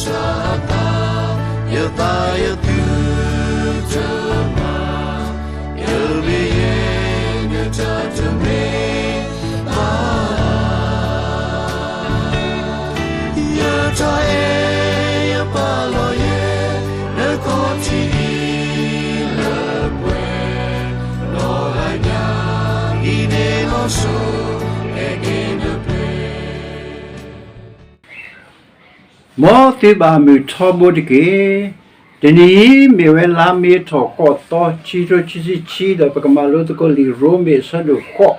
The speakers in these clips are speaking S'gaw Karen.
စးသး, ယသးယသုတမၤ, ယမ့ၢ်ယဲ နတၢ်တမ့ၢ်ဘၣ်, ယတၢ်အဲၣ်ယပာ်လီၤယဲ နခီၣ်ထံးအံၤလၢပှဲၤ, နီၢ်ဂၤညါအံၤန့ၣ်လီၤစိၤ, အဲၣ်က့ၤနပျဲၢ် မ်သုဘၣ်မုာ်ထီဘိတက့ၢ်. တနံၤအံၤမ့ၢ်ဝဲလါမ့ၤထီၣ်ဃိးသီ ခံကထိခံဆံခံ ဒီးပကမၤလိသကိးလံာ်ရိမ့ၤအဆၢဒိၣ်ဃိး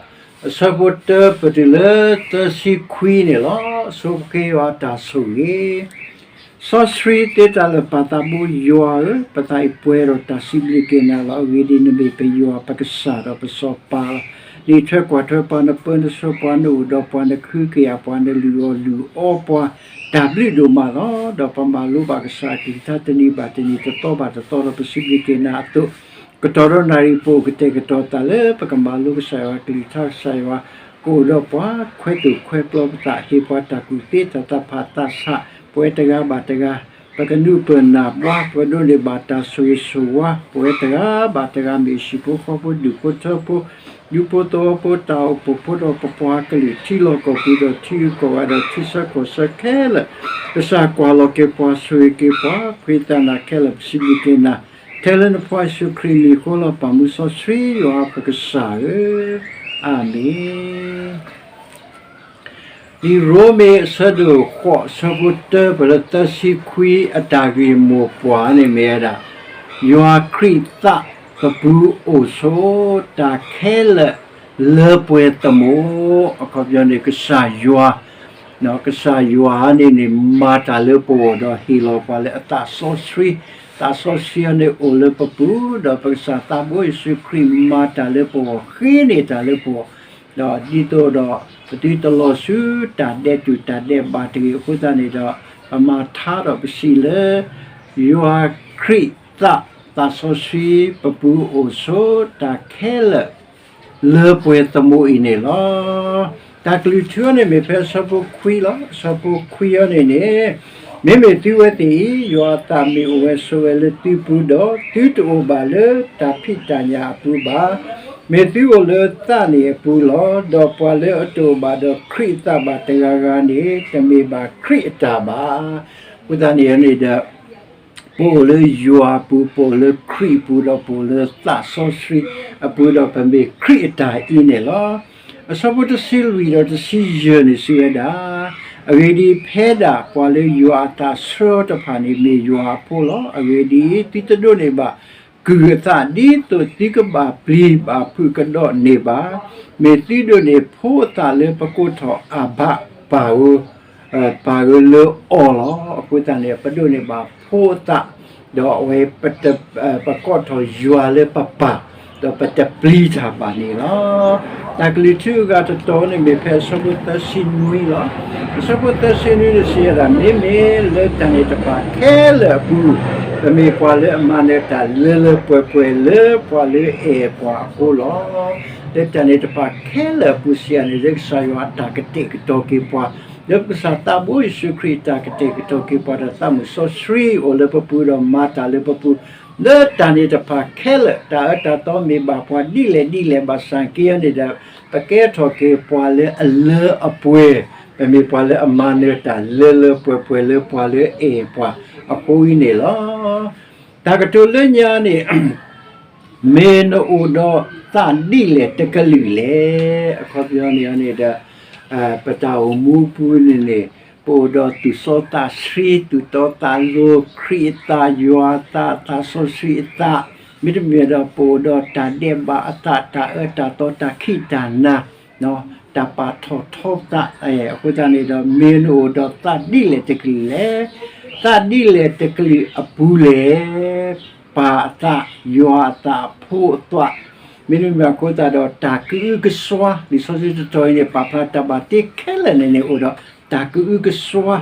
အဆၢဖိတၢပတုၤလၢသၢဆံခွံန့ၣ်လီၤ. ဆိပဃ့ယွၤတၢ်ဆိၣ်ဂ့ၤ စီဆှံသ့တၢ်လၢာ်ပၢ်သးဘိယွၤဧၢ, ပသးအံၤပှဲၤဒီးတၢ်စံးဘျုးက့ၤနၤလီၤ. အဂ့ၢ်ဒ်အံၤ, နမ့ၢ်ပယွၤပကစၢ်ဒီးပစီၤပၤလီၤ. နအံးထွဲကွၢ်ထွဲပှၤ, နပၢနဆှၢပှၤ, နအိၣ်ဒီးပှၤ, နကဟုကယာ်ပှၤ, နလုၢ်အီၣ်လုၢ်အီပှၤ, တၢ်ဘျုးဒိၣ်မးလီၤ. ဒီးပမၤလိဘၣ်ကစၢ်အကလုၢ်ကထါတနံၤဘၣ်တနံၤ, တသီဘၣ်တသီ, ဒီးပစံးဘျုးက့ၤနၤအသိး, ကတီၢ်ဒီးနၣ်ရံၣ်ပအိၣ်ကတဲာ်ကတီၤသးလၢပကမၤလိကစၢ်ယွၤအကလုၢ်ကထါ, ကစၢ်ယွၤကအိၣ်ဒီးပှၤ, ခွဲးသူၣ်ခွဲးပျီပသး, ဟ့ၣ်ပှၤတၢ်ကူၣ်သ့, တၢ်သးဖးသးဆး, ပဝဲတဂၤဘၣ်တဂၤ, ပကနုာ်ပၢၢ်နၢ်ပှၤ, ပဒိးန့ၢ်ဘၣ်တၢ်ဆိၣ်ဂ့ၤဆိၣ်ဝါ, ပဝဲတဂၤဘၣ်တဂၤ မ့ၢ်ဟံၣ်ဖိဃီဖိ, ဒူၣ်ဖိထၢဖိ, ဒူဖိသဝီဖိ, တၢ်အိၣ်ဖှိၣ်ဖိဒီးပပှၤကလုာ်, ထံလီၢ်ကီၢ်ပူၤဒီးထံဂုၤကီၢ်ဂၤဒီးထံဆၢကီၢ်ဆၢခဲလၢာ်, ကစၢ်ကွၢ်လီၤက့ၤပှၤ, ဆိၣ်ဂ့ၤက့ၤပှၤ, ဖှံသးနၤခဲလၢာ်, ပစံးဘျုးက့ၤနၤ, ထဲလၢနဖိယ့ၣ်ၡူးခရံာ်အမံၤအဃိလီၤ. ပၢ်မူစီဆှံယွၤပကစၢ်ဧၢ, အၤမ့ၣ်. လံာ်ရိမ့ၤအဆၢဒိၣ်ဃိး အဆၢဖိတၢပတုၤလၢသၢဆံခွံ အတၢ်ဂ့ၢ်မိၢ်ပှၢ်န့ၣ်မ့ၢ်ဝဲဒၣ်, ယွၤခရံာ်သးပပူၤအိၣ်ဆိး, တၢ်ခဲလၢာ်လၢပှဲၤသမူ, အခီပညီန့ၣ် ကစၢ်ယွၤ ကစၢ်ယွၤန့ၣ်န့ၣ် မၤတၢ်လၢပဂီၢ်ဒီးဟ့ၣ်လီၤပှၤလၢအသးစီဆှံ, သးစီဆှံအံၤန့ၣ်အိၣ်လၢပပူၤ, ဒီးပကစၢ်သးဘိယ့ၣ်ၡူးခရံာ်မၤတၢ်လၢပဂီၢ်, ဃ့န့ၢ်တၢ်လၢပဂီၢ်, ဒီးဒ်သိးဒီး ပသုတလီၤဆူတၢ်ဒဲးတူာ်တၢ်ဒဲးဘးတဂ့ၤ. အဃိသတးန့ၣ်ဒီး ပမၤထါဒီးပစံးလၢ ယွၤခရံာ်သး သးစီဆှံ ပပူၤအိၣ်ဆိး, တၢ်ခဲလၢာ်လၢပှဲၤသမူအံၤန့ၣ်လီၤ. တၢ်ကလုၢ်ထူအံၤန့ၣ်မ့ၢ်ဖဲအဆၢဖိခွံလီၤ. အဆၢဖိခွံအံၤန့ၣ်န့ၣ်, မ့မ့ၢ်သုဝဲသ့ၣ်အံၤ, ယွၤအသးမ့ၢ်အိၣ်ဝဲဆိးဝဲလၢသုပူၤဒီး, သုတအိၣ်ဘၣ်လၢတၢ်ဖံးတၢ်ညၣ်အပူၤဘၣ်. မ့ၢ်သုအိၣ်လၢသးန့ၣ်အပူၤလီၤ. ဒီးပှၤလၢအတအိၣ်ဘၣ်ဒီးခရံာ်အသးဘၣ်တဂၤဂၤန့ၣ်, တမ့ၢ်ဘၣ်ခရံာ်အတၢ်ဘၣ်. အဃိသတးန့ၣ်န့ၣ်ဒီး ပအိၣ်လၢယွၤအပူၤ, ပအိၣ်လၢခရံာ်အပူၤ, ဒီးပအိၣ်လၢသးစီဆှံအပူၤ, ဒီးပမ့ၢ်ခရံာ်အတၢ်အံၤန့ၣ်လီၤ. အဆၢဖိတဆံလွံၢ်ဒီးတဆံယဲၢ်န့ၣ်စံးဝဲဒၣ်, အဂ့ၢ်ဒ်အံၤ, ဖဲဒၣ်ပှၤလၢယွၤအသးဆှၢအီၤတဖၣ်န့ၣ် မ့ၢ်ယွၤအဖိလီၤ. အဂ့ၢ်ဒ်အံၤ, သုတဒိးန့ၢ်ဘၣ်ကုၢ်အသး ဒ်သိးသုကဘၣ်ပျံၤဘၣ်ဖုးကဒီးန့ၢ်ဘၣ်. မ့ၢ်သုဒိးန့ၢ်ဖိအသးလၢပကိးထီၣ်အၤဘၤ ပၢ်ဧၢ ပၢ်ဧၢလၢအီၤလီၤ. အဃိသတးန့ၣ် ပဒိးန့ၢ်ဘၣ်ဖိအသး, ဒီးအဝဲ ပကိးထီၣ်ယွၤလၢပပၢ်, ဒီးပတပျံၤတၢ်ဘၣ်န့ၣ်လီၤ. တၢ်ကလုၢ်ထူအဂၤတတီၤန့ၣ်မ့ၢ်ဖဲအဆၢဖိသၢဆံနွံလီၤ. အဆၢဖိသၢဆံနွံန့ၣ်စံးဝဲဒၣ်, မ့မ့ၢ်လၢတၢ်န့ၣ်တဖၣ်ခဲလၢာ်အပူၤ, ပမ့ၢ်ပှၤလၢအမၤနၢၤတၢ်လၢလၢပှဲၤပှဲၤလၢပှၤလၢအအဲၣ်ပှၤအဃိလီၤ. လၢတၢ်န့ၣ်တဖၣ်ခဲလၢာ်အပူၤစံးယၤန့ၣ် လၢကစၢ်ယွၤအတၢ်ကတဲာ်ကတီၤက့ၤပှၤ, လၢပကစၢ်သးဘိယ့ၣ်ၡူးခရံာ်အတၢ်ကတဲာ်ကတီၤက့ၤပှၤဒီးသးမုၣ်စီဆှံအိၣ်လၢပပူၤဒီးမၤတၢ်လၢပပူၤ, လၢတၢ်န့ၣ်တဖၣ်ခဲလၢာ် တၢ်အၢတၢ်သီမ့ၢ်ဘၣ်ပှၤဒ်လဲၣ်ဒ်လဲၣ်ဘၣ်ဆၣ်က့အံၤန့ၣ်ဒီး ပကဲထီၣ်က့ၤပှၤလၢအလၢအပှဲၤ, ပမ့ၢ်ပှၤလၢအမၤနၢၤတၢ်လၢလၢပှဲၤပှဲၤလၢပှၤလၢအအဲၣ်ပှၤအဃိအံၤန့ၣ်လီၤ. တၢ်ကတိၤလၢညါန့ၣ် မ့ၢ်နအိၣ်ဒီးသးဒ်လဲၣ်တကလုာ်လဲၣ်. အခီပညီန့ၣ်န့ၣ်ဒီး ပတၢ်အိၣ်မူပူၤန့ၣ်န့ၣ် ပအိၣ်ဒီးသူၣ်စီသးဆှံ သူၣ်တီသးလိၤ ခရံာ်အသး ယွၤအသး သးစီဆှံအသး, မ့တမ့ၢ်ဒီးပအိၣ်ဒီးတၢ်ဒဲးဘးအသး တၢ်အၢတၢ်သီ တၢ်ခံးတၢ်နၤ တၢ်ပာ်ထီၣ်ထီသး, အဃိသတးန့ၣ်ဒီး မ့ၢ်နအိၣ်ဒီးသးဒ်လဲၣ်တကလုာ်လဲၣ်. သးဒ်လဲၣ်တကလုာ်အပူၤလဲၣ်. ပၢ်အသး, ယွၤအသး, ဖိအသွး, မ့တမ့ၢ်ဘၣ်အဃိသတးဒီး တၢ်ကအုကစွါ, လံာ်စီဆှံတတီၤအံၤန့ၣ် ပာ်ဖျါတၢ်ဘၣ်တ့ခဲလၢာ်န့ၣ်န့ၣ် အိၣ်ဒီးတၢ်ကအုကစွါ,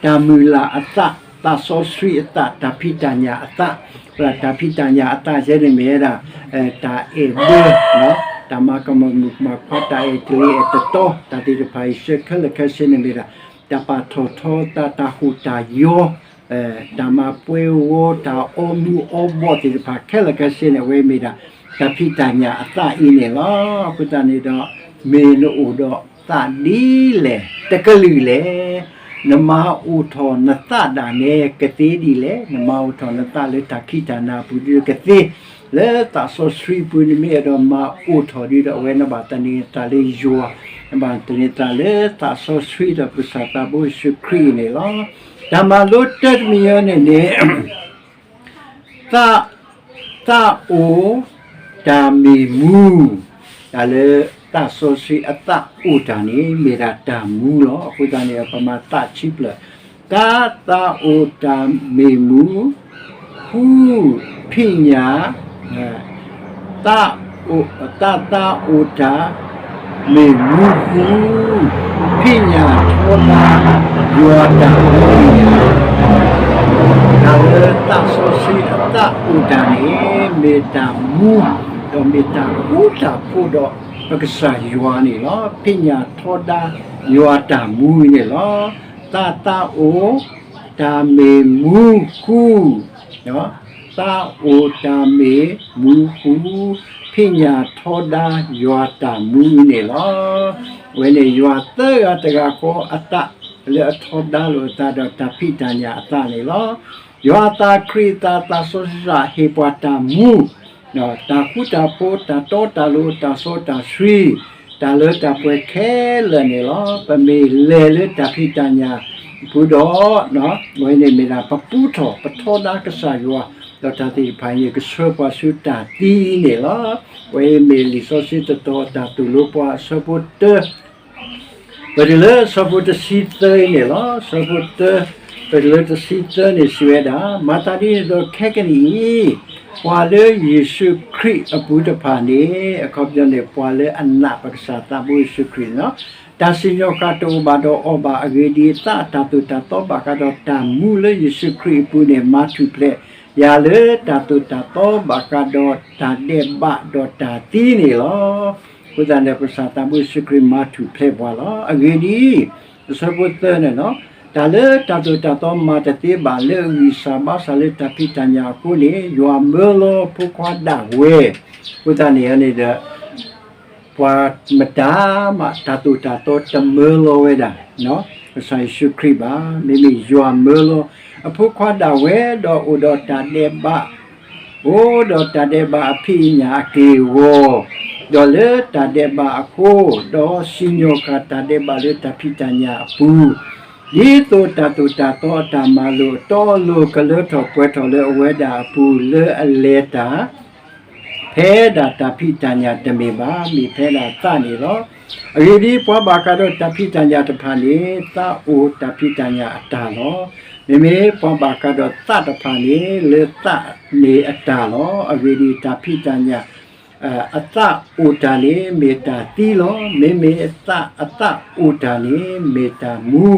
တၢ်မုၢ်လၢ်အသး, သးစီဆှံအသး, တၢ်ဖံးတၢ်ညၣ်အသး, တၢ်ဖံးတၢ်ညၣ်အသးယဲန့ၣ်မ့ၢ်ဝဲဒၣ် တၢ်အဲၣ်ဘၢ, တၢ်မၤကမၣ်မုၣ်ကမၣ်ခွါ, တၢ်အဲၣ်တလံၤအဲၣ်တတီ, တၢ်သ့ၣ်တဖၣ်အံၤ ဆၢခဲလၢာ်ခဲဆ့န့ၣ်မ့ၢ်ဒၣ် တၢ်ပာ်ထီၣ်ထီသး တၢ်ဟူးတၢ်ယီၤ, တၢ်မၤပှဲၤဂီၤ တၢ်အီမူၤအီဘှီးသ့ၣ်တဖၣ်ခဲလၢာ်ခဲဆ့န့ၣ် အဝဲမ့ၢ်ဒၣ် တၢ်ဖံးတၢ်ညၣ်အသးအံၤန့ၣ်လီၤ. အဃိသတးန့ၣ်ဒီး မ့ၢ်နအိၣ်ဒီးသးဒ်လဲၣ် တကလုာ်လဲၣ်. နမၤအိၣ်ထီၣ်နသးဒၣ်နဲကသ့ဒ်လဲၣ်. နမၤအိၣ်ထီၣ်နသးလၢတၢ်ခံးတၢ်နၤအပူၤဒ်ကသ့ လၢသးစီဆှံပူၤ နမ့ၢ်အဲၣ်ဒိးမၤအိၣ်ထီၣ်ဒ်ဒီး အဝဲနဘၣ်သန့ၤသးလၢယွၤ, နဘၣ်သန့ၤသးလၢသးစီဆှံဒီးပကစၢ်သးဘိယ့ၣ်ၡူးခရံာ်အံၤန့ၣ်လီၤ. တၢ်မၤလိတၢ်တမံၤအံၤန့ၣ်န့ၣ် သး, သးအိၣ်တၢ်မ့ၢ်မူ, တၢ်လၢသးစီဆှံအသးအိၣ်တၢ်န့ၣ် မ့ၢ်ဒၣ်တၢ်မူလီၤ. အဃိသတးန့ၣ် ပမၤသးခံဖျၢၣ်, တၢ်သးအိၣ်တၢ်မ့ၢ်မူ, ဃု, ဖံးညၣ်, သး, တၢ်သးအိၣ်တၢ် မ့ၢ်မူဃု, ဖံးညၣ်ထီဒါယွၤတၢ်မူန့ၣ်လီၤ. တၢ်လၢသးစီဆှံအသးအိၣ်တၢ်န့ၣ် မ့ၢ်တၢ်မူ, ဒီးမ့ၢ်တၢ်ဃူတၢ်ဖိးဒီးပကစၢ်ယွၤန့ၣ်လီၤ. ဖံးညၣ်ထီဒါယွၤတၢ်မူန့ၣ်လီၤ. သးသးအိၣ် တၢ်မ့ၢ်မူဃု, သးအိၣ်တၢ်မ့ၢ်မူဃု, ဖံးညၣ်ထီဒါယွၤတၢ်မူန့ၣ်လီၤ. အဝဲန့ၣ်ယွၤသၢဂၤတဂၤဃီအသး လၢအထီဒါလိာ်အသးဒီးတၢ်ဖံးတၢ်ညၣ်အသးန့ၣ်လီၤ. ယွၤအသးခရံာ်အသး သးစီဆှံဟ့ၣ်ပှၤတၢ်မူ, တၢ်ဃူတၢ်ဖိး တၢ်တီတၢ်လိၤ တၢ်စီတၢ်ဆှံ တၢ်လၢတၢ်ပှဲၤခဲလၢာ်န့ၣ်လီၤ. ပမ့ၢ်လဲၤလၢတၢ်ဖံးတၢ်ညၣ်အပူၤဒီး အဝဲန့ၣ်မ့ၢ်ဒၣ် ပပူထီၣ်ပထီဒါကစၢ်ယွၤ, ဒီးတၢ်သ့ၣ်တဖၣ်အံၤန့ၣ် ကဆှၢပှၤဆူတၢ်သံန့ၣ်လီၤ. အဝဲအံၤမ့ၢ်လံာ်စီဆှံတတီၤ တၢ်သိၣ်လိပှၤအဆၢဖိတၢ ပတုၤလၢဆၢဖိတဆံသၢအံၤန့ၣ်လီၤ. ဆၢဖိတၢ ပတုၤလၢတဆံသၢန့ၣ် စံးဝဲဒၣ်, မၤသးဒ်န့ၣ်ဒီးခဲကနံၣ်အံၤ, ပှၤလၢယ့ၣ်ၡူးခရံာ်အပူၤတဖၣ်န့ၣ်, အခီပညီန့ၣ် ပှၤလၢအနာ်ပကစၢ်သးဘိယ့ၣ်ၡူးခရံာ်န့ၣ်လီၤ. တၢ်စံၣ်ညီၣ်ဃာ်တအိၣ်ဘၣ်ဒီးအီၤဘၣ်. အဂ့ၢ်ဒ်အံၤ, သးအတၢ်သိၣ်တၢ်သီဘၣ်ဃးဒီးတၢ်မူလၢယ့ၣ်ၡူးခရံာ်အပူၤန့ၣ် မၤထူၣ်ဖျဲးယၤလၢတၢ်သိၣ်တၢ်သီဘၣ်ဃးဒီးတၢ်ဒဲးဘးဒီးတၢ်သံန့ၣ်လီၤ. အဃိသတးန့ၣ် ပကစၢ်သးဘိယ့ၣ်ၡူးခရံာ်မၤထူၣ်ဖျဲးပှၤလီၤ. အဂ့ၢ်ဒ်အံၤ, အဆၢဖိသၢန့ၣ်လီၤ, တၢ်လၢတၢ်သိၣ်တၢ်သီမၤတသ့ဘၣ်လၢအဂံၢ်စၢ်ဘါစၢ်လၢတၢ်ဖံးတၢ်ညၣ်အဃိန့ၣ်, ယွၤမၢလီၤဖိခွါဒၣ်ဝဲ. အဃိသတးန့ၣ်န့ၣ်ဒီး ပှၤမတၤမး တၢ်သိၣ်တၢ်သီတမၢလီၤဝဲဒၣ် ကစၢ်ယ့ၣ်ၡူးခရံာ်ဘၣ်. မ့မ့ၢ်ယွၤမၢလီၤအဖိခွါဒၣ်ဝဲ, ဒီးအိၣ်ဒီးတၢ်ဒဲးဘး, အိၣ်ဒီးတၢ်ဒဲးဘးအဖံးအညၣ်အက့ၢ်အဂီၤ, ဒီးလၢတၢ်ဒဲးဘးအဃိ, ဒီးစံၣ်ညီၣ်ဃာ်တၢ်ဒဲးဘးလၢတၢ်ဖံးတၢ်ညၣ်အပူၤ, ဒ်သိးတၢ်သိၣ်တၢ်သီအတၢ်မၤလိာ်အတီအလိၤ ကလၢထီၣ်ပှဲၤထီၣ်လၢအဝဲဒၣ်အပူၤ လၢအလဲၤတၢ် ဖဲဒၣ်တၢ်ဖံးတၢ်ညၣ်တမ့ၢ်ဘၣ်, မ့ၢ်ဖဲဒၣ်သးန့ၣ်လီၤ. အဂ့ၢ်ဒ်အံၤ, ပှၤဘၣ်ဃးဒီးတၢ်ဖံးတၢ်ညၣ်တဖၣ်န့ၣ် သးအိၣ်တၢ်ဖံးတၢ်ညၣ်အတၢ်လီၤ. မ့မ့ၢ်ပှၤဘၣ်ဃးဒီးသးတဖၣ်န့ၣ် လၢသးန့ၣ်အတၢ်လီၤ. အဂ့ၢ်ဒ်အံၤ, တၢ်ဖံးတၢ်ညၣ် အသးအိၣ်တၢ်န့ၣ် မ့ၢ်တၢ်သံလီၤ. မ့မ့ၢ်သးအသးအိၣ်တၢ်န့ၣ် မ့ၢ်တၢ်မူ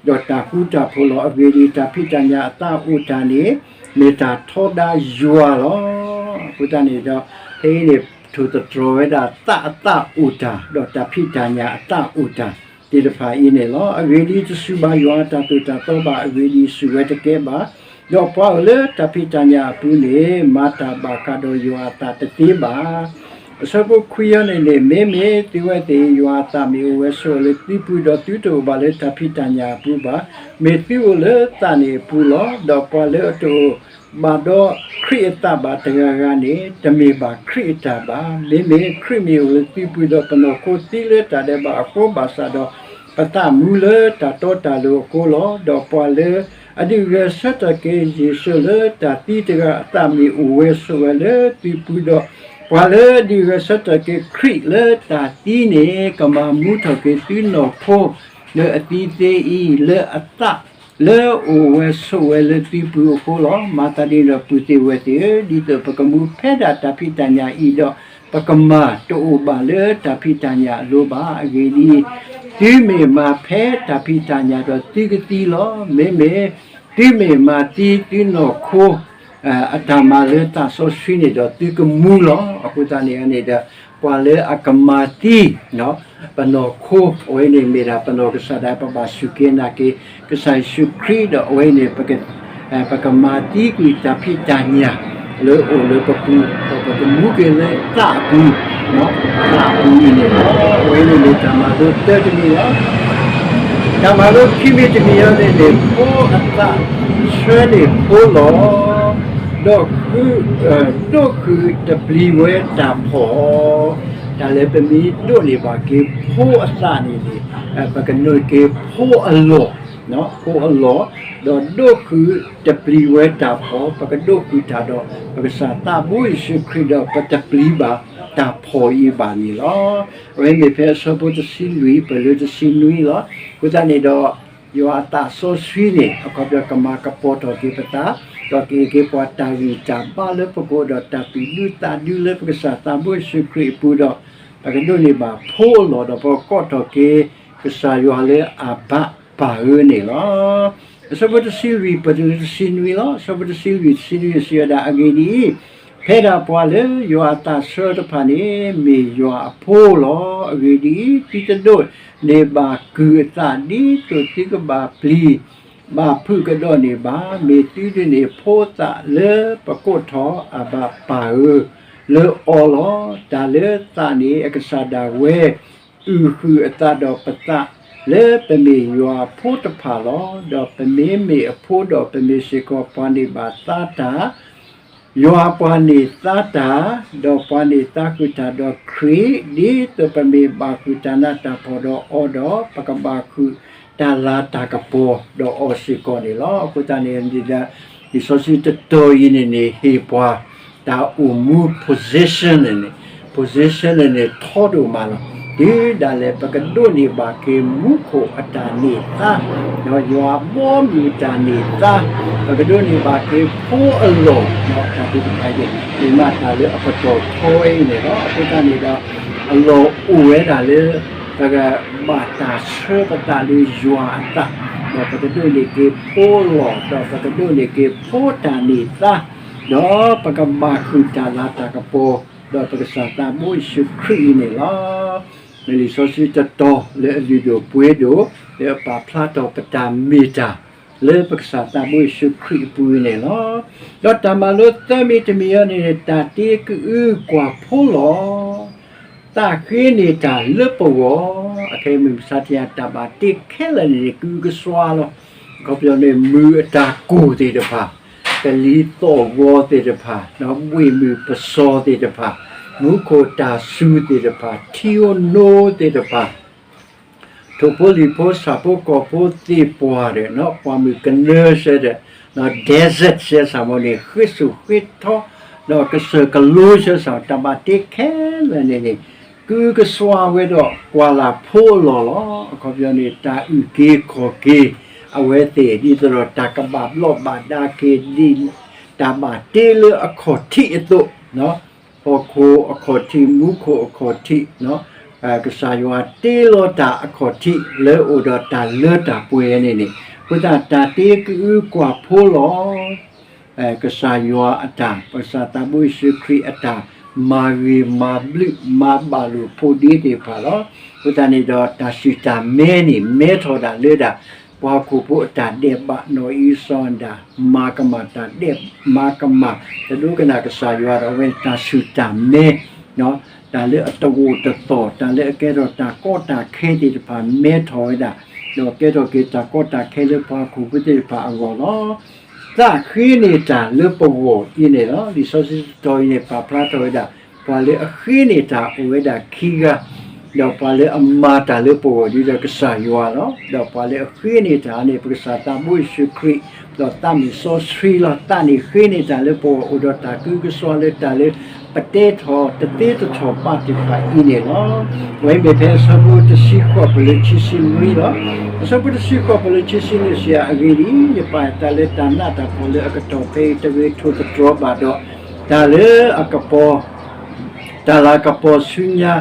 ဒီးတၢ်ဃူတၢ်ဖိးလီၤ. အဂ့ၢ်ဒ်အံၤ, တၢ်ဖံးတၢ်ညၣ်အသးအိၣ်တၢ်န့ၣ် မ့ၢ်တၢ်ထီဒါယွၤလီၤ. အဃိသတးန့ၣ်ဒီး ဖဲအံၤန့ၣ် ထိၣ်သတြီၤဝဲဒၣ် သးအသးအိၣ်တၢ် ဒီးတၢ်ဖံးတၢ်ညၣ်အသးအိၣ်တၢ်သ့ၣ်တဖၣ်အံၤန့ၣ်လီၤ. အဂ့ၢ်ဒ်အံၤ, တစူၢ်ဘၣ်ယွၤအတၢ်သိၣ်တၢ်သီဘၣ်. အဂ့ၢ်ဒ်အံၤ, စူၢ်ဝဲတကဲဘၣ်. ဒီးပှၤအိၣ်လၢတၢ်ဖံးတၢ်ညၣ်အပူၤန့ၣ် မၤတၢ်ဘၣ်ဃးဒီးယွၤအသးတသ့ဘၣ်. အဆၢဖိခွံအံၤန့ၣ်န့ၣ်, မ့မ့ၢ်သုဝဲသ့ၣ်အံၤ ယွၤအသးမ့ၢ်အိၣ်ဝဲဆိးဝဲလၢသုပူၤ, ဒီးသုတအိၣ်ဘၣ်လၢတၢ်ဖံးတၢ်ညၣ်အပူၤဘၣ်, မ့ၢ်သုအိၣ်လၢသးန့ၣ်အပူၤလီၤ. ဒီးပှၤလၢအတအိၣ်ဘၣ်ဒီးခရံာ်အသးဘၣ်တဂၤဂၤန့ၣ် တမ့ၢ်ဘၣ်ခရံာ်အတၢ်ဘၣ်. မ့မ့ၢ်ခရံာ်မ့ၢ်အိၣ်လၢသုပူၤဒီး ပနီၢ်ခိသံလၢတၢ်ဒဲးဘးအဃိဘၣ်ဆၣ်ဒီး ပသးမူလၢတၢ်တီတၢ်လိၤအဃိလီၤ. ဒီးပှၤလၢ အဒုးဂဲၤဆၢထၢၣ်က့ၤယ့ၣ်ၡူးလၢတၢ်သံတဂၤအသးမ့ၢ်အိၣ်ဝဲဆိးဝဲလၢသုပူၤဒီး, ပှၤလၢအဒုးဂဲၤဆၢထၢၣ်က့ၤခရံာ်လၢတၢ်သံန့ၣ် ကမၤမူထီၣ်က့ၤသုနီၢ်ခိ လၢအသံသ့အံၤ လၢအသး လၢအအိၣ်ဝဲဆိးဝဲလၢသုပူၤအဃိလီၤ. မၤသးဒ်န့ၣ်ဒီး ပုၢ်သ့ၣ်ဝဲၢ်သ့ၣ်ဧၢ, ဒ်သိးပကမူဖဲဒၣ်တၢ်ဖံးတၢ်ညၣ်အံၤဒီး ပကမၤတအိၣ်ဘၣ်လၢတၢ်ဖံးတၢ်ညၣ်အလိၤဘၣ်. အဂ့ၢ်ဒ်အံၤ, သုမ့ၢ်မၤဖဲတၢ်ဖံးတၢ်ညၣ်ဒီးသုကသံလီၤ. မ့မ့ၢ်သုမ့ၢ်မၤသံသုနီၢ်ခိ အတၢ်မၤလၢသးစီဆှံန့ၣ်ဒီး သုကမူလီၤ. အဃိသတးန့ၣ်န့ၣ်ဒီး ပှၤလၢအကမၤသံ ပနီၢ်ခိ အဝဲန့ၣ်မ့ၢ်ဒၣ်ပနီၢ်ကစၢ်ဒၣ် ပဘၣ်စူၢ်က့ၤနာ်က့ၤ ကစၢ်ယ့ၣ်ၡူးခရံာ်ဒီးအဝဲန့ၣ် ပကမၤသံကွံာ်တၢ်ဖံးတၢ်ညၣ် လၢအိၣ်လၢပပူၤ ဒီးပကမူက့ၤလၢသးအပူၤ, သးအပူၤအံၤန့ၣ်လီၤ. အဝဲန့ၣ်မ့ၢ်တၢ်မၤလိသၢတမံၤလီၤ. တၢ်မၤလိခံမံၤတမံၤအံၤန့ၣ်န့ၣ် ဖိအသးဆှၢန့ၢ်ဖိလီၤ. ဒိၣ်ဃုာ်, ဒိၣ်ဃုာ်တပျံၤဝဲတၢ်ဖှီၣ်, တၢ်လၢပမ့ၢ်ဒိးန့ၢ်ဘၣ်က့ၤဖိအသးန့ၣ်န့ၣ် ပကဒိးန့ၢ်က့ၤဖိအလီၢ်, ဖိအလီၢ်, ဒီးဒိၣ်ဃုာ်တပျံၤဝဲတၢ်ဖှီၣ်, ပကဒိၣ်ဃုာ်တၢ်ဒီး ပကစၢ်သးဘိယ့ၣ်ၡူးခရံာ်ဒီး ပတပျံၤဘၣ်တၢ်ဖှီၣ်အံၤဘၣ်န့ၣ်လီၤ. အဝဲမ့ၢ်ဖဲအဆၢဖိတဆံလွံၢ် ပလၢတဆံနွံလီၤ. အဃိသတးန့ၣ်ဒီး ယွၤအသးစီဆှံန့ၣ် အခီပညီကမၤကပီၤထီၣ်က့ၤပသး, ဒီးကဟ့ၣ်က့ၤပှၤတၢ်ဂံၢ်တၢ်ဘါလၢပကအိၣ်ဒီးတၢ်သူၣ်ဒူသးဒူလၢပကစၢ်သးဘိယ့ၣ်ၡူးခရံာ်အပူၤဒီး ပကဒိးန့ၢ်ဘၣ်ဖိအလီၢ်ဒီး ပကကိးထီၣ်က့ၤ ကစၢ်ယွၤလၢအဘၣ်ပၢ်ဧၢန့ၣ်လီၤ. အဆၢဖိတဆံလွံၢ် ပတုၤလၢတဆံနွံလီၤ. အဆၢဖိတဆံလွံၢ် တဆံနွံ စံးဝဲဒၣ် အဂ့ၢ်ဒ်အံၤ, ဖဲဒၣ်ပှၤလၢယွၤအသးဆှၢတဖၣ်န့ၣ် မ့ၢ်ယွၤအဖိလီၤ. အဂ့ၢ်ဒ်အံၤ, သုတဒိးန့ၢ်ဘၣ်ကုၢ်အသး ဒ်သိးသုကဘၣ်ပျံၤ ဘၣ်ဖုးကဒီးန့ၢ်ဘၣ်, မ့ၢ်သုဒိးန့ၢ်ဖိသးလၢပကိးထီၣ် အဘၣ်ပၢ်ဧၢ လၢအီၤလီၤ. တၢ်လၢသးန့ၣ် အကစၢ်ဒၣ်ဝဲ အုၣ်ဃုာ်အသးဒီးပသး လၢပမ့ၢ်ယွၤအဖိတဖၣ်လီၤ. ဒီးပမ့မ့ၢ်အဖိဒီး ပမ့ၢ်စ့ၢ်ကီးပှၤန့ၢ်ဘၣ်သါတၢ် ယွၤပှၤန့ၢ်သါတၢ်, ဒီးပှၤန့ၢ်သါဃုာ်တၢ်ဒီးခရံာ်, ဒ်သိးပမ့ၢ်ဘၣ်ဃုာ်တၢ်နးတၢ်ဖှီၣ်ဒီးအီၤဒီး ပကဘၣ်ဃုာ်တၢ်လၤတၢ်ကပီၤဒီးအီၤစ့ၢ်ကီးန့ၣ်လီၤ. အဃိသတးန့ၣ် လံာ်စီဆှံတတီၤအံၤန့ၣ်န့ၣ် ဟ့ၣ်ပှၤတၢ်အိၣ်မူ position န့ၣ်န့ၣ်, position န့ၣ်န့ၣ် ထီဒိၣ်မးလီၤ. တုၤဒၣ်လဲာ်ပကဒိးန့ၢ်ဘၣ်က့ၤမူခိၣ်အတၢ်န့ၢ်သါ, ဒီးယွၤအဘီအမုၢ်အတၢ်န့ၢ်သါ, ပကဒိးန့ၢ်ဘၣ်က့ၤဖိအလီၢ်, တၢ်သ့ၣ်တဖၣ်န့ၣ် မ့ၢ်မးတၢ်လၢအကတီၢ်ထီဝဲအံၤန့ၣ်လီၤ. အဃိသတးန့ၣ်ဒီး အလီၢ်အိၣ်ဝဲဒၣ်လၢ ပကဘၣ်တၢ်ဆှၢပသးလၢယွၤအသး, ဒီးပကဒိးန့ၢ်က့ၤဖိလီၢ်, ဒီးပကဒိးန့ၢ်က့ၤဖိတၢ်န့ၢ်သါ, ဒီးပကဘၣ်ဃုာ်တၢ်လၤတၢ်ကပီၤ, ဒီးပကစၢ်သးဘိယ့ၣ်ၡူးခရံာ်အံၤန့ၣ်လီၤ. လံာ်စီဆှံတတီၤလၢအလုၢ်ဒိၣ်ပှ့ၤဒိၣ် လၢအပာ်ဖျါထီၣ်ပတၢ်မ့ၢ်တၢ် လၢပကစၢ်သးဘိယ့ၣ်ၡူးခရံာ်အပူၤအံၤန့ၣ်လီၤ. ဒီးတၢ်မၤလိသၢမံၤတမံၤအံၤန့ၣ် တၢ်တ့ကအုကွၢ်ဖိလီၤ. သးဃ့န့ၢ်တၢ်လၢပဂီၢ်, အခဲအံၤမုၢ်မဆါတယၤ တၢ်ဘၣ်တ့ခဲလၢာ်န့ၣ်န့ၣ် ကအုကစွါလီၤ. အခီပညီန့ၣ် မုၢ်အတၢ်ကိၢ်သ့ၣ်တဖၣ်, ကလံၤသီၣ်ဂီၤသ့ၣ်တဖၣ်, ဒီးဘှ့ၣ်မုၢ်ပစီၤသ့ၣ်တဖၣ်, မူခိၣ်တၢ်စူၤသ့ၣ်တဖၣ်, ထံဧိၤနိသ့ၣ်တဖၣ် ထိၣ်ဖိလံၣ်ဖိဆၣ်ဖိကီၢ်ဖိသ့ၣ်ပှၢ်ဒီး ပှၢ်မုၢ်ကနၢဆဲဒီး desert စဲစ့ၢ်မ့ၢ်န့ၣ် ဃ့ၢ်ဆူၣ်ဃ့ၢ်ထီ ဒီးကစၢၢ်ကလိစဲစ့ၢ် တၢ်ဘၣ်တ့ခဲလၢာ်န့ၣ်န့ၣ် ကအုကစွါဝဲဒီးကွၢ်လၢ်ဖိအလီၢ်လီၤ. အခီပညီန့ၣ် တၢ်အုၣ်က့ၤခီၣ်က့ၤ အဝဲသ့ၣ်ဒ်သိးဒီးတၢ်ကဘၣ်ဘျီးဘၣ်ဒါက့ၤဒ် တၢ်ဘၣ်တ့လၢအခီၣ်ထံးအသိး ဟီၣ်ခိၣ်အခီၣ်ထံး မူခိၣ်အခီၣ်ထံး ကစၢ်ယွၤတ့လီၤတၢ်အခီၣ်ထံး လၢအအိၣ်ဒီးတၢ်လၢတၢ်ပှဲၤန့ၣ်န့ၣ် အဃိသတး တၢ်တ့ကအုကွၢ်ဖိလီၤ. ကစၢ်ယွၤအတၢ် ပကစၢ်သးဘိယ့ၣ်ၡူးခရံာ်အတၢ် မၤဂ့ၤမၤဘျုးမၤဘၣ်လိာ်ဖိးဒ့သ့ၣ်တဖၣ်လီၤ. အဃိသတးန့ၣ်ဒီး တၢ်ဆူၣ်တၢ်မဲန့ၣ် မဲထီၣ်ဒၣ်လၢဒၣ် ပှၤဟီၣ်ခိၣ်ဖိအတၢ်ဒဲးဘး နီၢ်အံၣ်စီၤအၤဒၣ် မၤကမၣ်တၢ်ဒဲး မၤကမၣ် တဒိကနၣ်ကစၢ်ယွၤဒီး အဝဲတၢ်ဆူၣ်တၢ်မဲ တၢ်လၢအတဂိာ်တသီၣ် တၢ်လၢအကဲထီၣ်တၢ်ကီတၢ်ခဲသ့ၣ်တဖၣ် မဲထီၣ်ဝဲဒၣ် ဒီးကဲထီၣ်က့ၤတၢ်ကီတၢ်ခဲလၢပှၤဟီၣ်ခိၣ်ဖိသ့ၣ်တဖၣ်အဂီၢ်လီၤ. သးဃ့န့ၢ်တၢ်လၢပဂီၢ်အံၤန့ၣ်လီၤ. လံာ်စီဆှံတတီၤအံၤန့ၣ် ပာ်ဖျါထီၣ်ဝဲဒၣ် ပှၤလၢအဃ့န့ၢ်တၢ်အိၣ်ဝဲဒၣ်ခံဂၤ, ဒီးပှၤလၢအမၤတၢ်လၢပဂီၢ် ဒ်ဒီးကစၢ်ယွၤလီၤ. ဒီးပှၤလၢအဃ့န့ၢ်တၢ်န့ၣ် ပကစၢ်သးဘိယ့ၣ်ၡူးခရံာ် ဒီးသးမုၢ်စီဆှံလီၤ. သးန့ၣ်ဃ့န့ၢ်တၢ်လၢပဂီၢ် အိၣ်ဒီးတၢ်ကအုကစွါလၢတၢ်လၢ ပတဲထီၣ်တသ့တထီၣ်ဘၣ်သ့ၣ်တဖၣ်အံၤန့ၣ်လီၤ. အဝဲမ့ၢ်ဖဲအဆၢဖိတဆံဃိး ပလၢခံဆံနွံလီၤ. အဆၢဖိတဆံဃိး ပလၢခံဆံနွံ စံး အဂ့ၢ်ဒ်အံၤ, ယပာ်ယသးလၢတၢ်နးတၢ်ဖှီၣ်လၢအကတီၢ်ဖဲအံၤ တဂ့ၤထိၣ်သတြီၤဘၣ်ဒီး တၢ်လၢအကပီၤ တၢ်လၤကပီၤဆူညါ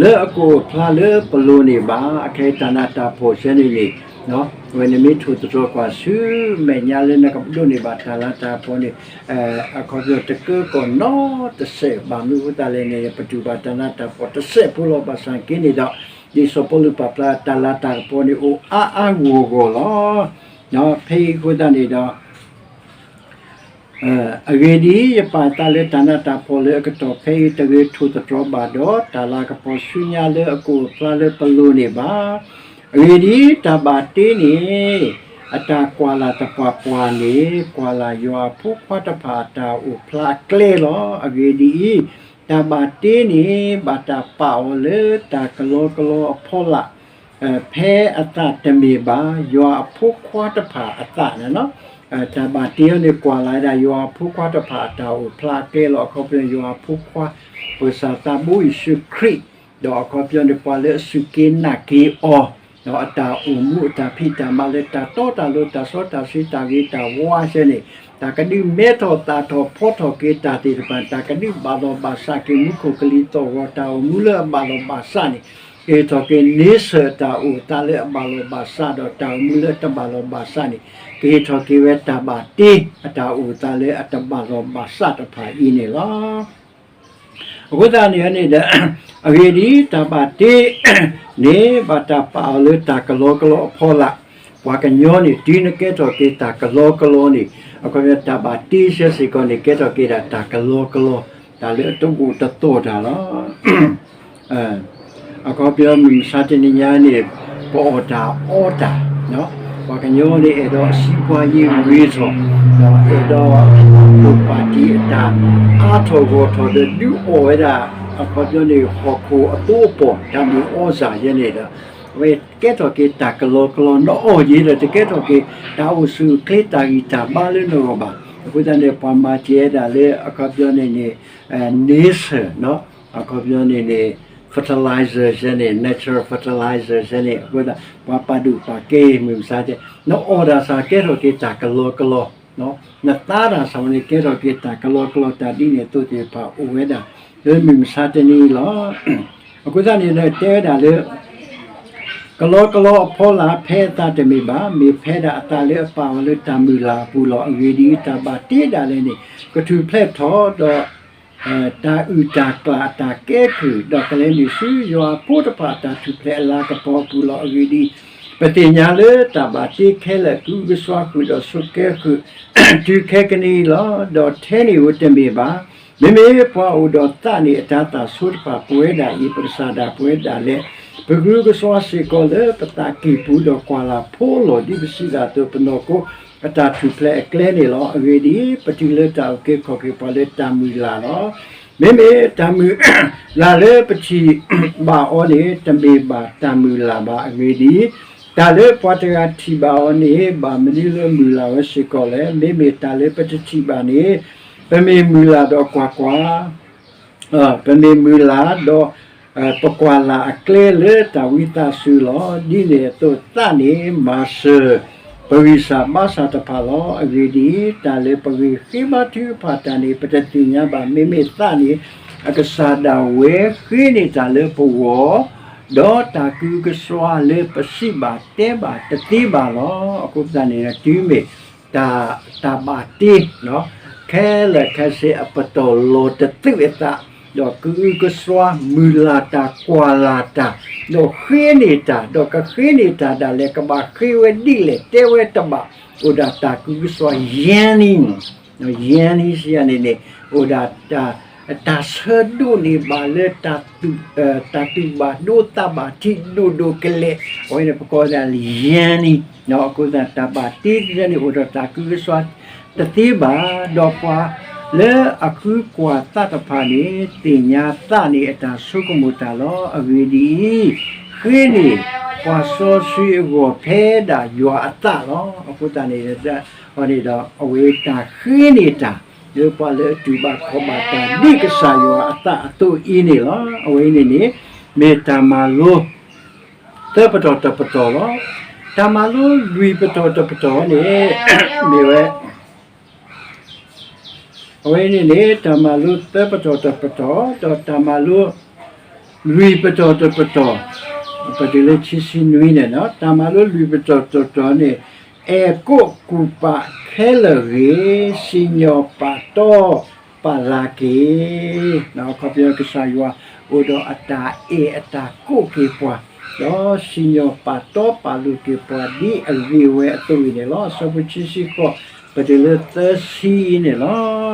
လၢအကအိၣ်ဖျါလၢပလိၤန့ၣ်ဘၣ်. အခဲအံၤတၢ်နးတၢ်ဖှီၣ်စဲန့ၣ်န့ၣ် အဝဲန့ၣ်မ့ၢ်ထိၣ်သတြီၤကွၢ်ဆူမဲာ်ညါလၢနကဒိးန့ၢ်ဘၣ်တၢ်လၤတၢ်ကပီၤန့ၣ် အခီပညီတကၢကီၢ်နီတစဲးဘၣ်မနုၤအဃိသတးလဲၣ်န့ၣ် ပတူၢ်ဘၣ်တၢ်နးတၢ်ဖှီၣ်တစဲးဖိလီၤ. ဘၣ်ဆၣ်က့န့ၣ်ဒီး ဒ်စီၤပီလူးပာ်ဖျါတၢ်လၤတၢ်ကပီၤန့ၣ်အိၣ်အါအါဂီၢ်ဂီၢ်လီၤ. ဖဲအံၤအဃိသတးန့ၣ်ဒီး အဂ့ၢ်ဒ်အံၤ, ယပာ်အသးလၢတၢ်နးတၢ်ဖှီၣ်လၢအကတီၢ်ဖဲအံၤ တဂ့ၤထိၣ်သတြီၤဘၣ်ဒီး တၢ်လၤကပီၤဆူညါလၢအကအိၣ်ဖျါလၢပလိၤန့ၣ်ဘၣ်. အဂ့ၢ်ဒ်အံၤ, တၢ်ဘၣ်တ့န့ၣ် အတၢ်ကွၢ်လၢ်သပှၢ်ပှၢ်န့ၣ် ကွၢ်လၢ်ယွၤအဖိခွါတဖၣ်အတၢ်အိၣ်ဖျါအကျဲလီၤ. အဂ့ၢ်ဒ်အံၤ, တၢ်ဘၣ်တ့န့ၣ် ဘၣ်တၢ်ပာ်အီၤလၢတၢ်ကလီကလီအဖီလာ် ဖဲအသးတမ့ၢ်ဘၣ်, ယွၤအဖိခွါတဖၣ်အသးန့ၣ်လီၤ. တၢ်ဘၣ်တ့အံၤန့ၣ် ကွၢ်လၢ်ဝဲဒၣ်ယွၤအဖိခွါတဖၣ်အတၢ်အိၣ်ဖျါအကျဲလီၤ. အခီပညီယွၤအဖိခွါ ပကစၢ်သးဘိယ့ၣ်ၡူးခရံာ်, ဒီးအခီပညီန့ၣ် ပှၤလၢအစူၢ်က့ၤနာ်က့ၤအီၤ, ဒီးအတၢ်အိၣ်မူအတၢ်ဖံးတၢ်မၤလၢတၢ်တီတၢ်လိၤ တၢ်စီတၢ်ဆှံ တၢ်ဂ့ၤတၢ်ဝါဆဲန့ၣ်, တၢ်ကဒုးမဲထီၣ်သၣ်ထီၣ်ဖီထီၣ်က့ၤတၢ်သ့ၣ်တဖၣ်, တၢ်ကဒုးဘၣ်လီၤဘၣ်စးက့ၤမူခိၣ်ကလံၤသီၣ်ဂီၤ တၢ်အိၣ်မူလၢအဘၣ်လီၤဘၣ်စးန့ၣ်, ကဟ့ၣ်ထီၣ်က့ၤန့ဆၢၣ်အတၢ်အိၣ်သးလၢအဘၣ်လီၤဘၣ်စး ဒီးတၢ်အိၣ်မူလၢအတဘၣ်လီၤဘၣ်စးန့ၣ်, ကဟ့ၣ်ထီၣ်က့ၤဝဲတၢ်ဘၣ်တ့အတၢ်အိၣ်သးလၢအတဘၣ်လီၤဘၣ်စးတဖၣ်အံၤန့ၣ်လီၤ. အဃိသတးန့ၣ်န့ၣ်ဒီး အဂ့ၢ်ဒ်အံၤ, တၢ်ဘၣ်တ့န့ၣ် ဘၣ်တၢ်ပာ်အီၤလၢတၢ်ကလီကလီအဖီလာ်, ပှၤကညီန့ၣ် တုၤနကဲထီၣ်က့ၤတၢ်ကလီကလီန့ၣ်, အခီပညီတၢ်ဘၣ်တ့ဆၢစ့ၢ်ကီးန့ၣ် ကဲထီၣ်က့ၤဒၣ်တၢ်ကလီကလီ, တၢ်လၢအတအိၣ်တသီၣ်တၢ်လီၤ. အခီပညီမုၢ်မဆါတနံၤညါန့ၣ် ပအီၣ်တၢ်အီတၢ်, ပှၤကညီန့ၣ် အဲၣ်ဒိးအစံးပှၤယံၤဂ့ၤထီၣ်, ဒီးအဲၣ်ဒိး ပၣ်တံၣ်အတၢ်အါထီၣ်ဂီၢ်ထီၣ်ဒီး ဒုးအီၣ်ဝဲဒၣ် အခီပညီန့ၣ် ဟီၣ်ခိၣ်အသိအပီၢ် တၢ်မ့ၢ်အီစၢ်ယဲန့ၣ်ဒီး အဝဲကဲထီၣ်က့ၤတၢ်ကလီကလီ နအီၣ်ယံၤဒီး တကဲထီၣ်က့ၤ တၢ်အိၣ်ဆူၣ်အိၣ်ချ့တၢ်ဂံၢ်တၢ်ဘါလၢနဂီၢ်ဘၣ်. အဃိသတးန့ၣ် ပှၤမၤစၢၤဝဲဒၣ်လၢ အခီပညီန့ၣ်န့ၣ် န့ဆၢၣ် အခီပညီန့ၣ်န့ၣ် fertilizer ယဲန့ၣ် natural fertilizer ယဲန့ၣ် အဃိသတး ပှၤပာ်ဒိၣ်ပာ်ကဲမုၢ်မဆါတဲ နအီၣ်တၢ်စ့ၢ်ကဲထီၣ်က့ၤတၢ်ကလီကလီ, နသါတၢ်စ့ၢ်န့ၣ် ကဲထီၣ်က့ၤတၢ်ကလီကလီ တၢ်ဒ်န့ၣ်အသိးသ့ၣ်တဖၣ်အိၣ်ဝဲဒၣ် လၢမုၢ်မဆါတနံၤအံၤလီၤ. အဃိသတးန့ၣ်ဒီးတဲဝဲဒၣ်လၢ ကလီကလီအဖီလာ် ဖဲအသးတမ့ၢ်ဘၣ်, မ့ၢ်ဖဲဒၣ်အသးလၢအပာ်အီၤလၢတၢ်မုၢ်လၢ်အပူၤလီၤ. အဂ့ၢ်ဒ်အံၤ, တၢ်ဘၣ်တ့ဒၣ်လဲာ်န့ၣ် ကထူၣ်ဖျဲးထီၣ်ဒီး တၢ်အုၣ်တၢ်ကျၢ်အတၢ်ကဲကုၢ်, ဒီးကလဲၤနုာ်ဆူယွၤအဖိတဖၣ်အတၢ်ထူၣ်ဖျဲးအလၤကပီၤအပူၤလီၤ. အဂ့ၢ်ဒ်အံၤ, ပသ့ၣ်ညါလၢတၢ်ဘၣ်တ့ခဲလၢာ် ကအုကစွါဃုာ်ဒီးဆိးကဲဃုာ် တုၤခဲကနံၣ်အံၤလီၤ. ဒီးထဲန့ၣ်ဧိၤတမ့ၢ်ဘၣ်, မ့မ့ၢ်ပှၤအိၣ်ဒီးသးန့ၣ် အတၤသၣ်ဆိတဖၣ် ပဝဲဒၣ်အံၤ ပကစၢ်ဒၣ်ပဝဲဒၣ်လဲာ် ပကအုကစွါစ့ၢ်ကီးလၢပသးကံၢ်ပူၤ ဒီးကွၢ်လၢ်ဖိလီၤ ဒ်ပစံးတၢ်အသိး ပနီၢ်ခိအတၢ်ထူၣ်ဖျဲးအကျဲန့ၣ်လီၤ. အဂ့ၢ်ဒ်အံၤ, ပတုၤလၢတၢ်အုၣ်က့ၤခီၣ်က့ၤပှၤလၢတၢ်မုၢ်လၢ်လီၤ. မ့မ့ၢ်တၢ်မုၢ်လၢ်လၢပထံၣ်ဘၣ်အီၤန့ၣ် တမ့ၢ်ဘၣ်တၢ်မုၢ်လၢ်ဘၣ်. အဂ့ၢ်ဒ်အံၤ, တၢ်လၢပှၤတဂၤထံၣ်ဘၣ်အီၤန့ၣ် ဘၣ်မနုၤလၢမုၢ်လၢ်ဝဲစ့ၢ်ကီးလဲၣ်. မ့မ့ၢ်တၢ်လၢပတထံၣ်ဘၣ်န့ၣ် ပမ့ၢ်မုၢ်လၢ်ဒီးကွၢ်ကွၢ် ပမ့ၢ်မုၢ်လၢ်ဒီး ပကွၢ်လၢ်အကျဲလၢတၢ်ဝံသးစူၤလီၤ. ဒ်န့ၣ်အသိးသးန့ၣ် မၤစၢၤပဂံၢ်စၢ်ဘါစၢ်တဖၣ်လီၤ. အဂ့ၢ်ဒ်အံၤ, တၢ်လၢပဂ့ၤဃ့ဘါထုကဖၣ်တၢ်န့ၣ် ပတသ့ၣ်ညါဘၣ်. မ့မ့ၢ်သးန့ၣ် အကစၢ်ဒၣ်ဝဲဃ့န့ၢ်တၢ်လၢပဂီၢ်, ဒီးတၢ်ကအုကစွါလၢပစံးဘၣ်တဲဘၣ်တသ့ဘၣ်လီၤ. အဃိသတးန့ၣ် တုၤမ့ၢ် တၢ် တၢ်ဘၣ်တ့ ခဲလၢာ်ခဲဆ့အပတီၢ်လီၤတသုးအသး, ဒီးကအုကစွါမုၢ်လၢ်တၢ်ကွၢ်လၢ်တၢ်, ဒီးဃ့န့ၢ်တၢ်, ဒီးကဃ့န့ၢ်တၢ်ဒၣ်လဲာ် ကဘၣ်ဃ့ဝဲဒ်လဲၣ် တဲဝဲတဘၣ်, အိၣ်ဒၣ်တၢ်ကအုကစွါယဲၢ်နံၣ်, ယဲၢ်နံၣ်စံးယၤန့ၣ်န့ၣ် အိၣ်ဒၣ် တၢ်ဆၢဒိးန့ၢ်ဘၣ်လၢ တၢ်သူၣ်ဘၣ်ဒိသးဘၣ်ထံးဒိၣ်ဒိၣ်ကလဲာ်, အဝဲန့ၣ်ပကိးဒၣ်ယဲၢ်နံၣ်, အဃိသတးတၢ်ဘၣ်တ့န့ၣ် အိၣ်ဒီးတၢ်ကအုကစွါတသ့ဘၣ်, ဒီးပှၤလၢအဃုကွၢ်သးတဖၣ်န့ၣ် သ့ၣ်ညါသးန့ၣ်အတၢ်ဆိကမိၣ်တၢ်လီၤ. အဂ့ၢ်ဒ်အံၤ, ဃ့န့ၢ်ပှၤစီဆှံအဂီၢ်ဖဲဒၣ်ယွၤအသးလီၤ. အဃိသတးန့ၣ် အဝဲတၢ်ဃ့န့ၢ်တၢ် လၢပှၤလၢအတူၢ်ဘၣ်ခီၣ်ဘၣ်တၢ် ဒ်ကစၢ်ယွၤအသးအသိးအံၤန့ၣ်လီၤ. အဝဲအံၤန့ၣ်န့ၣ် မ့ၢ်တၢ်မၤလိ သၢပတီၢ်တပတီၢ်လီၤ. တၢ်မၤလိလွံၢ်ပတီၢ်တပတီၢ်န့ၣ် မ့ၢ်ဝဲ အဝဲန့ၣ်န့ၣ် တၢ်မၤလိသၢပတီၢ်တပတီၢ် ဒီးတၢ်မၤလိ လွံၢ်ပတီၢ်တပတီၢ်, ပတုၤလၢခံဆံနွံန့ၣ်လီၤ. တၢ်မၤလိလွံၢ်ပတီၢ်တပတီၢ်န့ၣ် အဲၣ်ကိးကူၣ်ပာ်ခဲလၢာ်ဂ့ၤ, စံၣ်ညီၣ်ပာ်တီပာ်လၤက့ၤ, အခီပညီကစၢ်ယွၤအိၣ်ဒီးအတၢ်အဲၣ်အတၢ်ကိးက့ၤပှၤ ဒီးစံၣ်ညီၣ်ပာ်တီပာ်လိၤက့ၤပှၤဒ်အဂ့ၤဝဲအသိးအံၤန့ၣ်လီၤ. အဆၢဖိခံဆံဃိး ပတုၤလၢသၢဆံအံၤန့ၣ်လီၤ.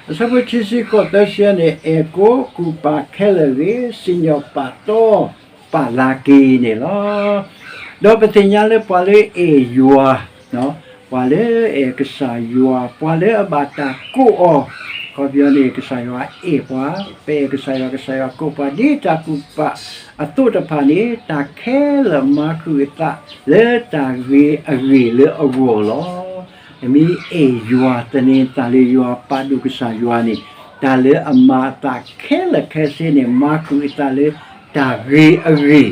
အဆၢဖိခံဆံဃိးသၢဆံန့ၣ် အဲၣ်ကိးကူၣ်ပာ်ခဲလၢာ်ဂ့ၤ, စံၣ်ညီၣ်ပာ်တီပာ်လၤက့ၤန့ၣ်လီၤ. ဒီးပသ့ၣ်ညါလၢပှၤလၢအဲၣ်ယွၤ ပှၤလၢအဲၣ်ကစၢ်ယွၤ, ပှၤလၢအဘၣ်တၢ်ကိးအီၤ, အခီပညီန့ၣ် ကစၢ်ယွၤအဲၣ်ပှၤ, ပအဲၣ်ကစၢ်ယွၤ, ကစၢ်ယွၤကိးပှၤ ဒ်တၢ်ကူၣ်ပာ်အသိးတဖၣ်န့ၣ် တၢ်ခဲလၢာ်မၤဃုာ်အသးလၢတၢ်ဂ့ၤအဂ့ၢ်လၢအဂီၢ်လီၤ. နမ့ၢ်အဲၣ်ယွၤ သန့ၤသးလၢယွၤ ပာ်ဒိၣ်ကစၢ်ယွၤန့ၣ် တၢ်လၢအမၤအသးခဲလၢာ်ခဲဆ့န့ၣ် မၤဃုာ်အသးလၢတၢ်ဂ့ၤအဂ့ၢ်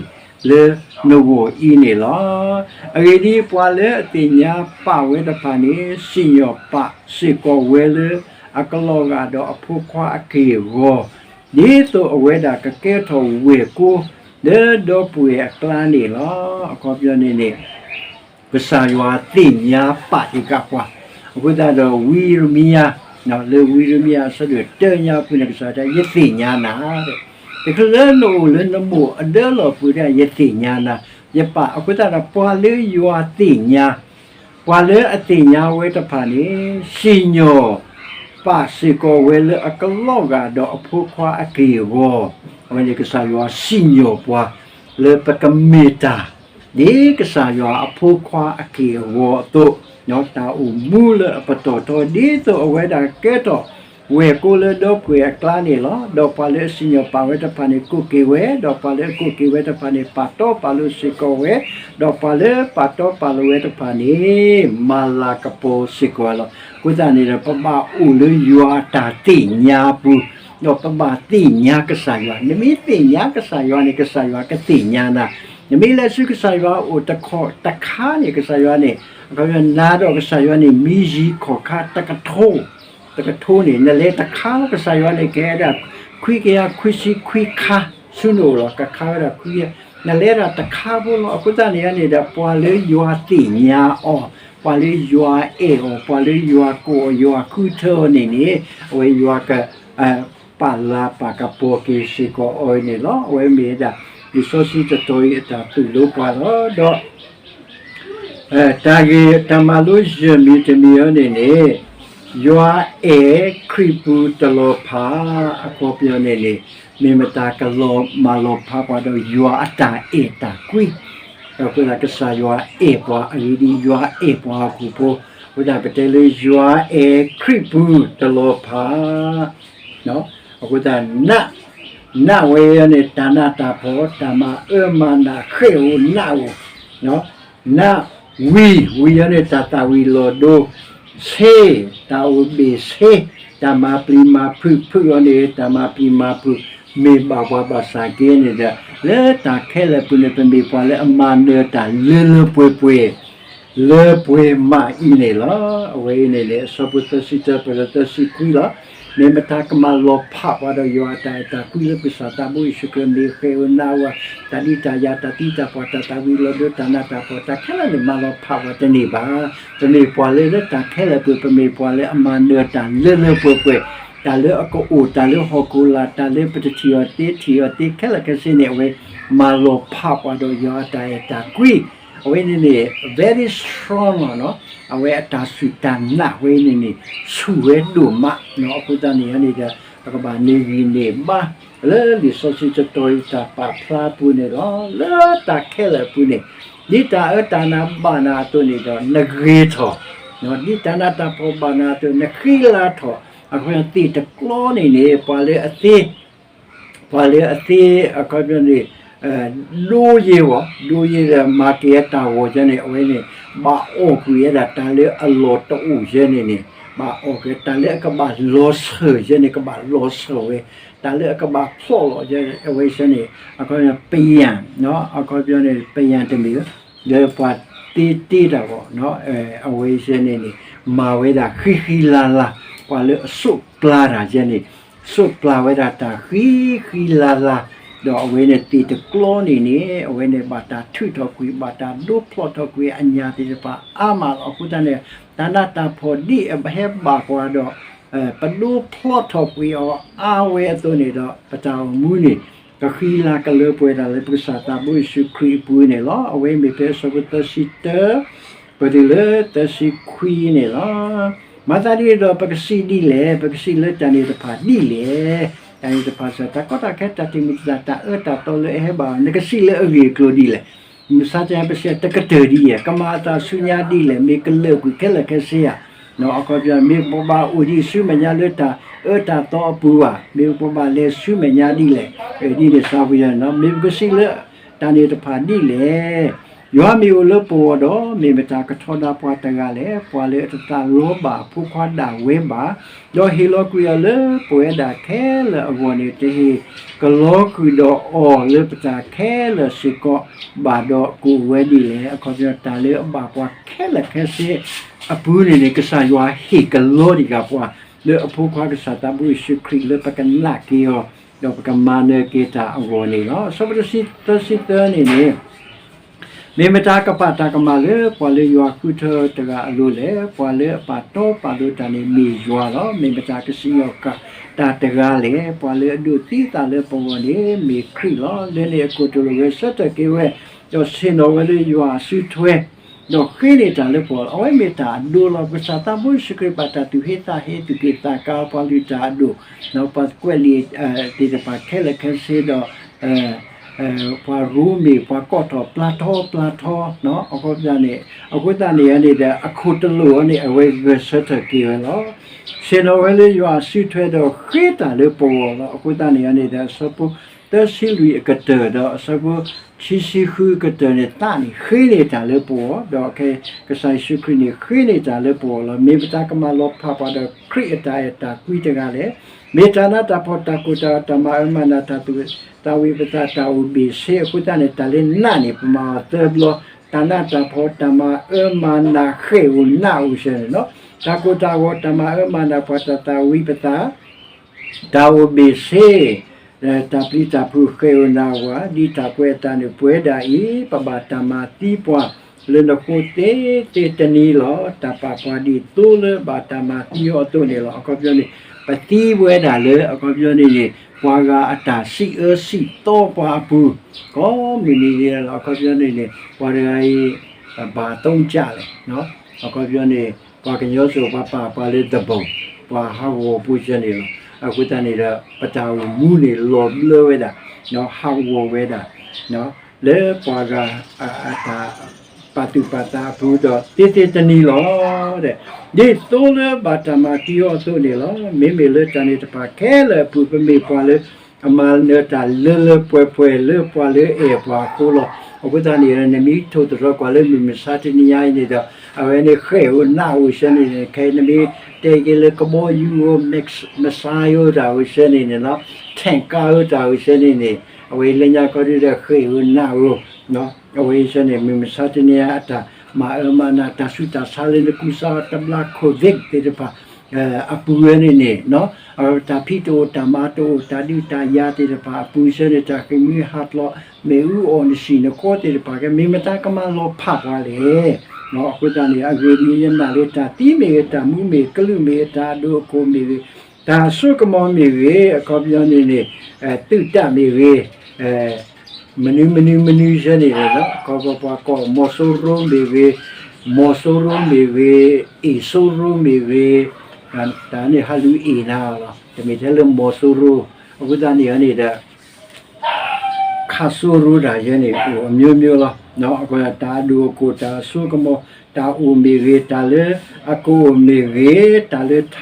လၢနဂီၢ်အံၤန့ၣ်လီၤ. အဂ့ၢ်ဒ်အံၤ, ပှၤလၢအသ့ၣ်ညါပာ်ဝဲတဖၣ်န့ၣ် စံၣ်ညီၣ်ပာ်စ့ၢ်ကီးဝဲလၢအကလီၤဂာ်ဒီးအဖိခွါအက့ၢ်အဂီၤ, ဒ်သိးအဝဲဒၣ်ကကဲထီၣ်ဝဲၢ်ကိ လၢဒီပုၢ်ဝဲၢ်အကျါန့ၣ်လီၤ. အခီပညီန့ၣ်န့ၣ် ကစၢ်ယွၤသ့ၣ်ညါပာ်တံၢ်ဃာ်ပှၤ, အဃိသတးဒီးဝံယံးရမံယၤ လၢဝံယံးရမံယၤအဆၢဒိၣ်တၢညါအပူၤန့ၣ် ကစၢ်ယွၤတဲ ယသ့ၣ်ညါနၤ, တချုးလၢနအိၣ်လၢနမိၢ်အဒၢလီၢ်ပူၤဒၣ် ယသ့ၣ်ညါနၤ, ယပာ်, အဃိသတးဒီးပှၤလၢယွၤသ့ၣ်ညါ ပှၤလၢအသ့ၣ်ညါဝဲတဖၣ်န့ၣ် စံၣ်ညီၣ်ပာ်စ့ၢ်ကီးဝဲလၢအကလီၤဂာ်ဒီးအဖိခွါအက့ၢ်အဂီၤ, အဝဲန့ၣ်ကစၢ်ယွၤစံၣ်ညီၣ်ပှၤ လၢပကမ့ၢ်တၢ် ဒ်ကစၢ်ယွၤအဖိခွါအက့ၢ်အဂီၤအသိး, တၢ်အိၣ်မူလၢအပတီၢ်ထီ ဒ်သိးအဝဲဒၣ်ကဲထီၣ်ဝဲၢ်ကိလၢဒီပုၢ်ဝဲၢ်အကျါန့ၣ်လီၤ. ဒီးပှၤလၢအစံၣ်ညီၣ်ပာ်ဝဲတဖၣ်န့ၣ် ကိးက့ၤဝဲ, ဒီးပှၤလၢအကိးက့ၤဝဲတဖၣ်န့ၣ် ပာ်တီပာ်လိၤစ့ၢ်ကီးဝဲ, ဒီးပှၤလၢပာ်တီပာ်လိၤဝဲတဖၣ်န့ၣ် မၤလၤကပီၤစ့ၢ်ကီးဝဲလီၤ. အဃိသတးန့ၣ်ဒီး ပဘၣ်အိၣ်လၢယွၤအတၢ်သ့ၣ်ညါအပူၤ, ဒီးပဘၣ်သ့ၣ်ညါကစၢ်ယွၤ, နမ့ၢ်သ့ၣ်ညါကစၢ်ယွၤန့ၣ် ကစၢ်ယွၤကသ့ၣ်ညါနၤ, နမ့ၢ်လဲၤဆူကစၢ်ယွၤအအိၣ်တခီတခါန့ၣ် ကစၢ်ယွၤန့ၣ် အခီပညီနၤဒီးကစၢ်ယွၤန့ၣ် မံယံၤခီၣ်ခါတကထိ, တကထိန့ၣ် နလဲၤတခါလီၤ ကစၢ်ယွၤန့ၣ် ကဟဲဒၣ် ခွံကယၤခွံဆံခွံခါ ဆူနအိၣ်လီၤ ကခါဝဲဒၣ်ခွံ, နလဲၤဒၣ်တခါဖိလီၤ. အဃိသတးန့ၣ်န့ၣ်ဒီး ပှၤလၢယွၤသ့ၣ်ညါအီၤ, ပှၤလၢယွၤအဲၣ်အီၤ, ပှၤလၢယွၤကိးအီၤ ယွၤဃုထၢအီၤန့ၣ်န့ၣ် အဝဲယွၤက ပာ်လၤပာ်ကပီၤက့ၤစ့ၢ်ကီးအီၤန့ၣ်လီၤ. အဝဲမ့ၢ်ဝဲဒၣ် လံာ်စီဆှံတတီၤအံၤအတၢ်သိၣ်လိပှၤလီၤ. ဒီး တၢ်ဂ့ၢ်တၢ်မၤလိယဲၢ်မံၤတမံၤအံၤန့ၣ်န့ၣ် ယွၤအဲၣ်ခရံာ်ပူၤတလီၤဖး, အခီပညီန့ၣ်န့ၣ် မ့ၢ်မတၤကလီၤမၤလီၤဖးပှၤဒီးယွၤအတၢ်အဲၣ်တၢ်ကွံ, ဒီးအဃိသတးကစၢ်ယွၤအဲၣ်ပှၤအဂ့ၢ်ဒ်အံၤ ယွၤအဲၣ်ပှၤဟီၣ်ခိၣ်ဖိ, အဃိသတးပတဲလၢယွၤအဲၣ်ခရံာ်ပူၤတလီၤဖး အဃိသတး နး, နးဝဲအံၤန့ၣ် တၢ်နးတၢ်ဖှီၣ် တၢ်မၤအၢမၤနး ဃဲၣ်ဧိၤနးဧိၤ, နး, ဝံၤ, ဝံၤအံၤန့ၣ် တၢ်သၣ်ဝံၤလီၤဒိ, ဆ့, တၢ်အိၣ်ဘ့ၣ်ဆ့, တၢ်မၤပျံၤမၤဖုး ဖုးအံၤန့ၣ် တၢ်မၤပျံၤမၤဖုး မ့ၢ်ဘၣ်ပှၤဘၣ်ဆၣ်က့န့ၣ်ဒီး လၢတၢ်ခဲလၢာ်ပူၤန့ၣ် ပမ့ၢ်ပှၤလၢအမၤနၢၤတၢ်လၢလၢပှဲၤပှဲၤ လၢပှဲၤမးအံၤန့ၣ်လီၤ. အဝဲအံၤန့ၣ်န့ၣ် အဆၢဖိသၢဆံတၢ ပလၢသၢဆံခွံလီၤ. မ့ၢ်မတၤကမၤလီၤဖးပှၤဒီးယွၤအတၢ်အဲၣ်တၢ်ကွံလၢပကစၢ်သးဘိယ့ၣ်ၡူးခရံာ် မ့ၢ်ဃဲၣ်ဧိၤနးဧိၤဧါ, တၢ်ဒံးတၢ်ယၤ တၢ်သံတၢ်ပှၢ် တၢ်သၣ်ဝံၤလီၤဒိ တၢ်နးတၢ်ဖှီၣ် တၢ်ခဲလၢာ်န့ၣ် မၤလီၤဖးပှၤတန့ၢ်ဘၣ်. ပမ့ၢ်ပှၤလၢလၢတၢ်ခဲလၢာ်ပူၤ ပမ့ၢ်ပှၤလၢအမၤနၢၤတၢ်လၢလၢပှဲၤပှဲၤ, တၢ်လၢအကအိၣ် တၢ်လၢဟီၣ်ခိၣ်လာ် တၢ်လၢပတထံၣ်အီၤသ့ ထံၣ်အီၤသ့ ခဲလၢာ်ခဲဆ့န့ၣ် အဝဲမၤလီၤဖးပှၤဒီးယွၤအတၢ်အဲၣ်တၢ်ကွံ အဝဲန့ၣ်န့ၣ် very strong လီၤ. အဝဲအတၢ်စူၢ်တၢ်နာ်ဝဲန့ၣ်န့ၣ် ဆူၣ်ဝဲဒိၣ်မး, အဃိသတးန့ၣ်န့ၣ်ဒီး ပကဘၣ်န့ၢ်ဂံၢ်န့ၢ်ဘါ လၢလံာ်စီဆှံတတီၤအံၤတၢ်ပာ်ဖျါအပူၤန့ၣ်ဒီး လၢတၢ်ခဲလၢာ်အပူၤန့ၣ် ဒ်တၢ်အၢတၢ်နးဘၣ်နၤအသိးန့ၣ်ဒီး နဂ့ၤထီၣ်, ဒ်တၢ်နးတၢ်ဖှီၣ်ဘၣ်နၤအသိး နဃံလၤထီၣ်, အခီပညီသ့ၣ်တကျီန့ၣ်န့ၣ် ပှၤလၢအသ့ ပှၤလၢအသ့ အခီပညီန့ၣ် ဒိယ့ၢ်ဝဲ, ဒိယ့ၢ်ဒီးမၤက့ၤအတၢ်ဂီၤယဲန့ၣ် အဝဲန့ၣ် ဘၣ်အီၣ်ကွံာ်ဝဲဒၣ်တၢ်လၢအလီၢ်တအိၣ်ယဲန့ၣ်န့ၣ် ဘၣ်အီၣ်ကွံာ် တၢ်လၢအကဘၣ်လီၤဆၢၣ်ယဲန့ၣ် ကဘၣ်လီၤဆၢၣ်ဝဲ, တၢ်လၢအကဘၣ်ဖျီၣ်လီၤယဲ အဝဲယဲန့ၣ် အခီပညီ ပယၣ် အခီပညီန့ၣ် ပယၣ်တမ့ၢ် လၢပှၤတ့တ့တၢ်ဂီၤ အဝဲယဲန့ၣ်န့ၣ် မၤဝဲဒၣ်ဃံဃံလၤလၤ ပှၤလၢအစိးပျၢ်တၢ်ယဲန့ၣ် စိးပျၢ်ဝဲဒၣ်တၢ်ဃံဃံလၤလၤ, ဒီးအဝဲန့ၣ်သ့ၣ်တကျီန့ၣ်န့ၣ် အဝဲန့ၣ်ဘၣ်တၢ်ထုးထီၣ်ကွံာ် ဘၣ်တၢ်ဒိဖျီၣ်ထီၣ်ကွံာ်အညၣ်သ့ၣ်တဖၣ်အါမးလီၤ. အဃိသတးန့ၣ် တၢ်နးတၢ်ဖှီၣ်ဒ်အဟဲဘၣ်ပှၤဒီး ပဒိဖျီၣ်ထီၣ်ကွံာ်အီၤအါဝဲအသိးန့ၣ်ဒီး ပတၢ်အိၣ်မူန့ၣ် ကဃံလၤကလၢပှဲၤတၢ်လၢပကစၢ်သးဘိယ့ၣ်ၡူးခရံာ်အပူၤန့ၣ်လီၤ. အဝဲမ့ၢ်ဖဲအဆၢဖိသၢဆံတၢ ပတုၤလၢသၢဆံခွံန့ၣ်လီၤ. မၤသးဒ်န့ၣ်ဒီး ပကစံးဒ်လဲၣ်, ပကစံးလၢတၢ်န့ၣ်တဖၣ်ဒ်လဲၣ်. တၢ်န့ၣ်တဖၣ်စ့ၢ် တၢ်ကီတၢ်ခဲ တၢ်တံာ်မုၢ်တၢ် တၢ်အၢတၢ်သီလၢအဟဲဘၣ်အီၤ နကစံးလၢအဂ့ၢ်အကျိၤဒ်လဲၣ်. မုၢ်မဆါတနံၤ ပစံးတကတၢၢ်ဒ်အံၤ ကမၤအသးဆူညါဒ်လဲၣ်, မ့ၢ်ကလၢာ်ကွံာ်ခဲလၢာ်ခဲဆ့ဧါ. အခီပညီ မ့ၢ်ပဘၣ်အိၣ်ဒံးဆူမဲာ်ညါလၢတၢ်အၢတၢ်သီအပူၤဧါ, မ့ၢ်ပဘၣ်လဲၤဆူမဲာ်ညါဒ်လဲၣ်. ဒ်န့ၣ်သးဝံၤ မ့ၢ်ပကစံးလၢတၢ်န့ၣ်တဖၣ်ဒ်လဲၣ်. ယွၤမ့ၢ်အိၣ်လၢပဂီၢ်ဒီး မ့ၢ်မတၤကထီဒါပှၤတဂၤလဲၣ်. ပှၤလၢအတသးလီဘၣ်အဖိခွါဒၣ်ဝဲဘၣ်, ဒီးဟ့ၣ်လီၤကွံာ်အီၤလၢပဝဲဒၣ်ခဲလၢာ်အဂီၢ်န့ၣ် တဟ့ၣ်ကလီကွံာ်ဒီးအီၤလၢပတၢ်ခဲလၢာ်စ့ၢ်ကီးဘၣ်ဒီး ကအိၣ်ဝဲဒ်လဲၣ်. အခီပညီ တၢ်လၢအဘၣ်ပှၤခဲလၢာ်ခဲဆ့အပူၤန့ၣ်န့ၣ် ကစၢ်ယွၤဟ့ၣ်ကလီဒံးဃာ်ပှၤ လၢအဖိခွါကစၢ်သးဘိယ့ၣ်ၡူးခရံာ် လၢပကနာ်က့ၤအီၤ ဒီးပကမၤနၢၤက့ၤတၢ်အဂီၢ်န့ၣ်လီၤ. အဆၢဖိတဆံသၢ သၢဆံသၢန့ၣ်န့ၣ် မ့ၢ်မတၤကပာ်တၢ်ကမၣ်လၢ ပှၤလၢယွၤဃုထၢတဂၤအလိၤလဲၣ်. ပှၤလၢအပာ်တီပာ်လိၤတၢ်န့ၣ်မ့ၢ်ယွၤလီၤ. မ့ၢ်မတၤကစံးအီၤဃာ်တၢ်တဂၤလဲၣ်. ပှၤလၢအဒိးသံအသးလၢပဂီၢ်န့ၣ် မ့ၢ်ခရံာ်လီၤ. လၢန့ၣ်အခိၣ်တလိာ် ဂဲၤဆၢထၢၣ်က့ၤဝဲ, ဒီးဆ့ၣ်နီၤဝဲလၢယွၤအစုထွဲ ဒီးဃ့န့ၢ်တၢ်လၢပဂီၢ်လီၤ. အဝဲမ့ၢ်တၢ်အဒိလီၤ. ပကစၢ်သးဘိယ့ၣ်ၡူးခရံာ်ဘၣ်တၢ်သူၣ်ဟ့သးဟ့ သူၣ်က့ၣ်သးကါ ပှၤလုၢ်တၢ်အဒိၣ်, ပှၤကွဲးလံာ်သ့ၣ်တဖၣ်ခဲလၢာ်ခဲဆ့ဒီး ပှၤရိမ့ၤ ပှၤကိးထီၣ်ပျၢထီပျၢထီ အခီပညီန့ၣ် အဃိသတးန့ၣ်န့ၣ်ဒီး အခိၣ်တလိာ်အီၤန့ၣ် အဝဲဂဲၤဆၢထၢၣ်က့ၤဝဲလီၤ. ဆ့ၣ်နီၤဝဲလၢယွၤအစုထွဲဒီးဃ့တၢ်လၢပဂီၢ်လီၤ. အဃိသတးန့ၣ်န့ၣ်ဒီး အဆၢဖိသၢဆံလွံၢ်အကတၢၢ်ဒီး အဆၢဖိခံဆံဃုအကတၢၢ်န့ၣ် သးန့ၣ်ဃ့န့ၢ်တၢ်လၢပဂီၢ်, ဒီးခဲကစၢ်ယ့ၣ်ၡူးခရံာ်န့ၣ် ဃ့န့ၢ်တၢ်လၢပဂီၢ်လီၤ. မ့ၢ်မတၤကမၤလီၤဖးပှၤဒီးခရံာ်အတၢ်အဲၣ်တၢ်ကွံတဂၤလဲၣ်. မ့ၢ်တၢ်နးတၢ်ဖှီၣ် တၢ်ကိၢ်တၢ်ဂီၤ တၢ်မၤအၢမၤနး တၢ်သူၣ်သးဝံၣ်ပသး တၢ်အိၣ်ဘ့ၣ်ဆ့ အဃိသတးန့ၣ် တၢ်လၢနးန့ၣ် ပမၤအီၤသၢဘျီ, တၢ်နးတၢ်ဖှီၣ် တၢ်မၤအၢမၤနး ဃဲၣ်ဧိၤနးဧိၤဆၢန့ၣ်လီၤ. တၢ်ကိၢ်တၢ်ဂီၤ တၢ်မၤအၢမၤနးပှၤ တၢ်သးဝံၣ်ပသး တၢ်အိၣ်ဘ့ၣ်ဆ့, တၢ်ပျံၤတၢ်ဖုး ဃဲၣ်ဧိၤနးဧိၤဧါ, ဒ်တၢ်ကွဲးအသးန့ၣ် ပဝဲဒၣ်အံၤ ပဘၣ်တၢ်မၤသံပှၤ လၢနဃိသ့သ့တနံၤလီၤ. တၢ်ပာ်ပှၤဒ်သိလၢဘၣ်တၢ်မၤသံအီၤအသိးန့ၣ်လီၤ. အခီပညီန့ၣ် ပသံဝဲဒၣ်လၢ အခီပညီန့ၣ်န့ၣ် ပှၤဂၤအတၢ်စံးအၢစံးသီပှၤအပူၤ ကိးမုၢ်နံၤဒဲးလီၤ. အခီပညီန့ၣ်န့ၣ် ပှၤတဂၤအံၤ ဘၣ်သုံးကျပ်လဲၣ်, အခီပညီန့ၣ် ပှၤကညီစိၤ ပှၤပာ်ပှၤလၢ သဘုံ, ပှၤဟးဂီၤပူၤဆၢန့ၣ်လီၤ. အဃိသတးန့ၣ်ဒီး ပတၢ်အိၣ်မူန့ၣ် လီၤဘျၢဝဲဒၣ်, ဟးဂီၤဝဲဒၣ် လၢပှၤဂၤအတၢ် ပာ်သူၣ်ပာ်သးအပူၤဒီး သ့သ့တနံၤလီၤ. ဒ်သိလၢဘၣ်တၢ်မၤသံအီၤအသိးန့ၣ်လီၤ. မ့မ့ၢ်လၢတၢ်န့ၣ်တဖၣ်ခဲလၢာ်အပူၤ ပမ့ၢ်ပှၤလၢ အမၤနၢၤတၢ်လၢလၢပှဲၤပှဲၤ လၢပှၤလၢအဲၣ်ပှၤအဃိလီၤ. အဃိသတးန့ၣ် နမ့ၢ်ထိၣ်သတြီၤကွၢ်လၢမုၢ်မဆါတနံၤညါအံၤန့ၣ်ဒီး အဝဲန့ၣ်ဃဲၣ်ဧိၤနးဧိၤဆၢန့ၣ်န့ၣ် ခဲအံၤ နမ့ၢ်တဲက့ၤလၢကဘီယူၤဧိၤ missile တၢ်ဧိၤဆၢန့ၣ်န့ၣ်လီၤ, tank တၢ်ဧိၤဆၢန့ၣ်န့ၣ် အဝဲအံၤလၢညါခီဒုဒီး ဃဲၣ်ဧိၤနးဧိၤ အဝဲအံၤဆၢန့ၣ် မုၢ်မဆါတနံၤအတၢ်မၤအၢမၤနး တၢ်ဆူးတၢ်ဆါလၢနကူစါတဘျါ COVID သ့ၣ်တဖၣ် အပူၤဝဲန့ၣ်န့ၣ် တၢ်ဖံးတအိၣ် တၢ်မၤတအိၣ် တၢ်ဒုးတၢ်ယၤသ့ၣ်တဖၣ်အပူၤဆၢန့ၣ် တၢ်ဃ့ၢ်မှံဟးဖျိး မ့ၣ်အူအီၣ်နစံၣ်နဃီသ့ၣ်တဖၣ် ကဲမ့ၢ်မတၤကမၤလီၤဖးပှၤလဲၣ်. အဃိသတးန့ၣ် အဂ့ၢ်ဒ်အံၤ ယနာ်လၢတၢ်သံမ့ၢ်ဂ့ၤ တၢ်မူမ့ၢ်ဂ့ၤ ကလုာ်မ့ၢ်ဂ့ၤ တၢ်အဒိၣ်အကိၢ်မ့ၢ်ဂ့ၤ တၢ်အစိကမီၤမ့ၢ်ဂ့ၤ အခီပညီန့ၣ်န့ၣ် သုးတၢ်မ့ၢ်ဂ့ၤ မနုၤမနုၤမနုၤဆၢန့ၣ်န့ၣ်လီၤ. ခီဖျိပှၤကိးမီၤစိရိၤမ့ၢ်ဂ့ၤ, မီၤစိရိၤမ့ၢ်ဂ့ၤ, အ့ၣ်စိရိၤမ့ၢ်ဂ့ၤ, တၢ်န့ၣ်ဟးလူၤအ့ၣ်နၤလီၤ. တမ့ၢ်ထဲလၢမီၤစိရိၤ အဃိသတးန့ၣ်န့ၣ်ဒီး ခးစိရိၤတၢ်ယဲန့ၣ် အိၣ်အမျိုးမျိုးလီၤ. တၢ်အဒိၣ်အကိၢ် တၢ်အစိကမီၤ တၢ်အိၣ်မ့ၢ်ဂ့ၤ တၢ်လၢအကအိၣ်မ့ၢ်ဂ့ၤ တၢ်လၢထးခီမ့ၢ်ဂ့ၤ တၢ်လၢလၢ်ခီ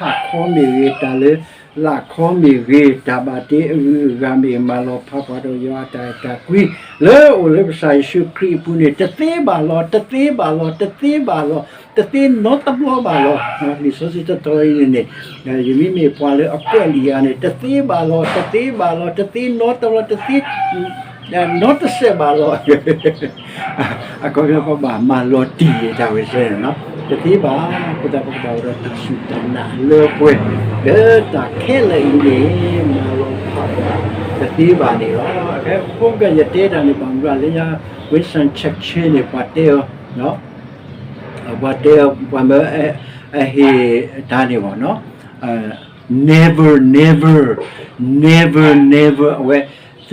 မ့ၢ်ဂ့ၤ တၢ်ဘၣ်တ့အဂုၤအဂၤမ့ၢ်ဂ့ၤ မၤလီၤဖးပှၤဒီးယွၤအတၢ်အဲၣ်တၢ်ကွံ လၢအအိၣ်လၢပကစၢ်ယ့ၣ်ၡူးခရံာ်အပူၤန့ၣ် တသ့ဘၣ်လီၤ တသ့ဘၣ်လီၤ တသ့ဘၣ်လီၤ တသ့နီတဘျီဘၣ်လီၤ. လံာ်စီဆှံတတီၤအံၤန့ၣ်န့ၣ် ယမ့မ့ၢ်ပှၤလၢအကွဲးလံာ်ဧါန့ၣ် တသ့ဘၣ်လီၤ တသ့ဘၣ်လီၤ တသ့နီတဘျီ တသ့ နီတစဲးဘၣ်လီၤ. အခီပညီ ပဘၣ်မၤလီၤတံၢ်တၢ်ဝဲဆဲန့ၣ်လီၤ. တသ့ဘၣ် အဃိသတးပကဘၣ်အိၣ်ဒီးတၢ်စူၢ်တၢ်နာ်လၢပှဲၤ လၢတၢ်ခဲလၢာ်အံၤန့ၣ် မၤလီၤဖးတသ့ဘၣ်န့ၣ်လီၤ. အခဲအံၤ ယတဲတၢ်န့ၣ် ဘၣ်မနုၤလၢညါ Winston Churchill န့ၣ် ပှၤတဲအီၤ ပှၤတဲအီၤ ပှၤမၢအဟ့ၣ်တၢ်န့ၣ်ဘၣ် never never never never အဝဲ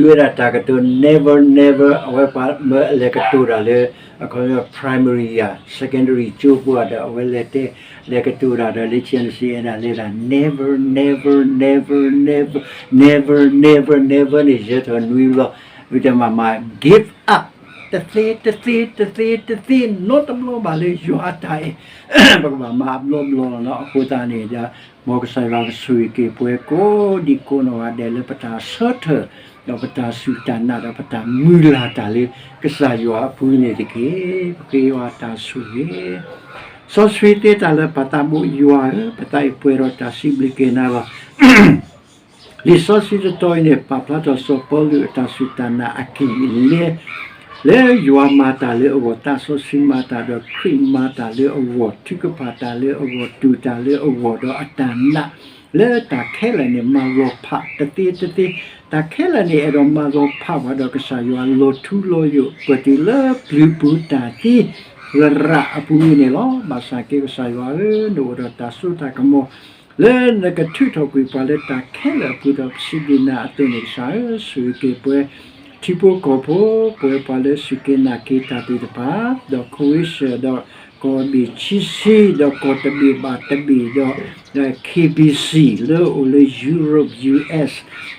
ဝဲဒၣ်တၢ်ကတိၤ never never အဝဲပှၤမၢအလဲၤကတိၤတၢ်လၢ အခီပညီ primary ယၤ secondary ကၠိပူၤဒီး အဝဲလဲၤတဲ လဲၤကတိၤတၢ်ဒီးလၢ Genesis အဲၣ်ဒၣ်လဲၤဒၣ် never never never never never never never န့ၣ် ယဲထီၣ်နွံဘျီ ဝံၤတမၤမၤ give up တသ့တသ့တသ့ တသ့နီတဘျီဘၣ်လၢယွၤအတၢ်အဲၣ် ပကဘၣ်မၤအဘျီဘျီလီၤ. အဃိသတးန့ၣ်ဒီး မ်ကစၢ်ယွၤကဆိၣ်ဂ့ၤက့ၤပှၤကိးဒံကိးနီၢ်ဂၤဒဲးလၢပတၢ်ဆၢထၢၣ် ဒီးပတၢ်စူၢ်တၢ်နာ်ဒီးပတၢ်မုၢ်လၢ်တၢ်လၢကစၢ်ယွၤအပူၤန့ၣ်တက့ၢ်. ပဃ့ယွၤတၢ်ဆိၣ်ဂ့ၤ စီဆှံသ့တၢ်လၢပသးဘိယွၤဧၢ, ပသးအံၤပှဲၤဒီးတၢ်စံးဘျုးက့ၤနၤလီၤ. လံာ်စီဆှံတတီၤအံၤန့ၣ် ပာ်ဖျါထီၣ်စီၤပီလူးအတၢ်စူၢ်တၢ်နာ်အကံၢ်အလဲ လၢယွၤမၤတၢ်လၢအဂီၢ်, သးစီဆှံမၤတၢ်ဒီးခရံာ်မၤတၢ်လၢအဂီၢ်, ထုကဖၣ်တၢ်လၢအဂီၢ်, တူၢ်တၢ်လၢအဂီၢ်, ဒီးအတၢ်နာ်လၢတၢ်ခဲလၢာ်န့ၣ် မၤလီၤဖးတသ့တသ့, တၢ်ခဲလၢာ်န့ၣ် အဲၣ်ဒိးမၤလီၤဖးပှၤဒီးကစၢ်ယွၤလီၤထူလီၤယိာ် ပတုၤလၢပျုၤပူၤတၢ်သံ လရာ်အပူၤန့ၣ်လီၤ. ဘၣ်ဆၣ်က့ၤကစၢ်ယွၤဧၢ, နအိၣ်ဒီးတၢ်စိတၢ်ကမီၤ လၢနကထုးထီၣ်ကွံာ်ပှၤလၢတၢ်ခဲလၢာ်အပူၤဒီး ပစံးဘျုးနၤအသိးန့ၣ် ကစၢ်ဧၢ, ဆိၣ်ဂ့ၤက့ၤပှၤထံဖိကီၢ်ဖိ, ပဝဲပှၤလၢစူၢ်က့ၤနာ်က့ၤတၢ်သ့ၣ်တဖၣ်, ဒီး Croatia ဒီးကီၢ်ဘ့ၣ်ခံဆံ, ဒီးကီၢ်တဘ့ၣ်ဘၣ်တဘ့ၣ်, ဒီး K B C လၢအိၣ်လၢ Europe, U S,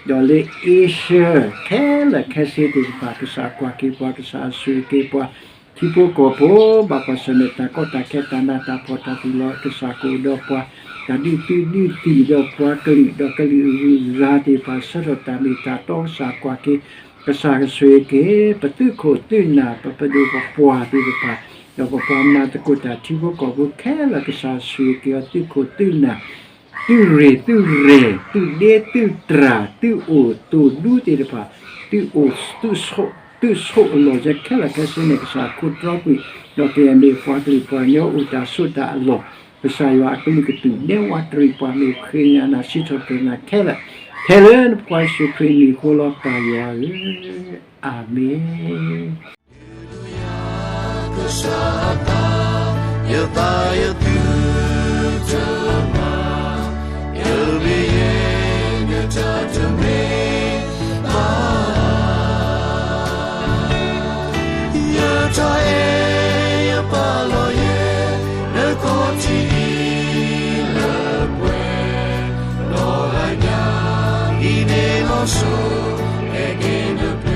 ဒီးလၢ Asia ခဲလၢာ်ခဲဆ့သ့ၣ်တဖၣ်, ကစၢ်ကွၢ်က့ၤပှၤ, ကစၢ်ဆိၣ်ဂ့ၤက့ၤပှၤ ထံဖိကီၢ်ဖိ, ဘၣ်ကွၢ်ဆၢၣ်မဲာ်တၢ်ကီတၢ်ခဲတၢ်နးတၢ်ဖှီၣ်တၢ်သူၣ်လီၤ, ကစၢ်ကအိၣ်ဒီးပှၤ, တၢ်ဒုးသုးဒုးသံၣ်ဒီးပှၤကလုာ်, ဒီးကလုာ်အဂုၤအဂၤသ့ၣ်တဖၣ် ဆၢထၢၣ်တၢ်မ့ၢ်တၢ်တီ ကစၢ်ကွၢ်က့ၤ, ကစၢ်ကဆိၣ်ဂ့ၤက့ၤ ပသုးခိၣ်သုးနၢ်, ပပဒိၣ်ပပှၢ်သ့ၣ်တဖၣ်, ဒီးပပှၤမၤသကိးတၢ်ထံဖိကီၢ်ဖိခဲလၢာ် ကစၢ်ဆိၣ်ဂ့ၤက့ၤအီၤ သုးခိၣ်သုးနၢ် သုးရ့ၣ်သုးရဲၣ် သုးဒ့သုးတြၢ် သုးအိၣ်သိၣ်ဒူသ့ၣ်တဖၣ်, သုးအိၣ်သုးဆိးအလီၢ် ယဲခဲလၢာ်ခဲဆ့န့ၣ် ကစၢ်ခိးတြီကွံာ်, ဒီးကယဲၢ်မ့ၢ်ပှၤကလုာ်ပှၤကညီအိၣ်တၢ်ဆိးတၢ်အလီၢ်, ကစၢ်ယွၤအကလုၢ်ကတုၢ်ဒဲဝးတရံးပှၤ မ့ၢ်ဃ့ညါနၤ စံးထီၣ်ပတြၢၤနၤခဲလၢာ်, ထဲလၢနဖိခွါယ့ၣ်ၡူးခရံာ်မံၤအဃိလီၤ ပၢ်ယွၤဧၢ, အၤမ့ၣ်. ယသးယသုတမၤ, ယမ့ၢ်ယဲ နတၢ်တမ့ၢ်ဘၣ်, ယတၢ်အဲၣ်ယပာ်လီၤယဲ နခီၣ်ထံးအံၤလၢပှဲၤ, နီၢ်ဂၤညါအံၤန့ၣ်လီၤစိၤ, ဟဲက့ၤနပျ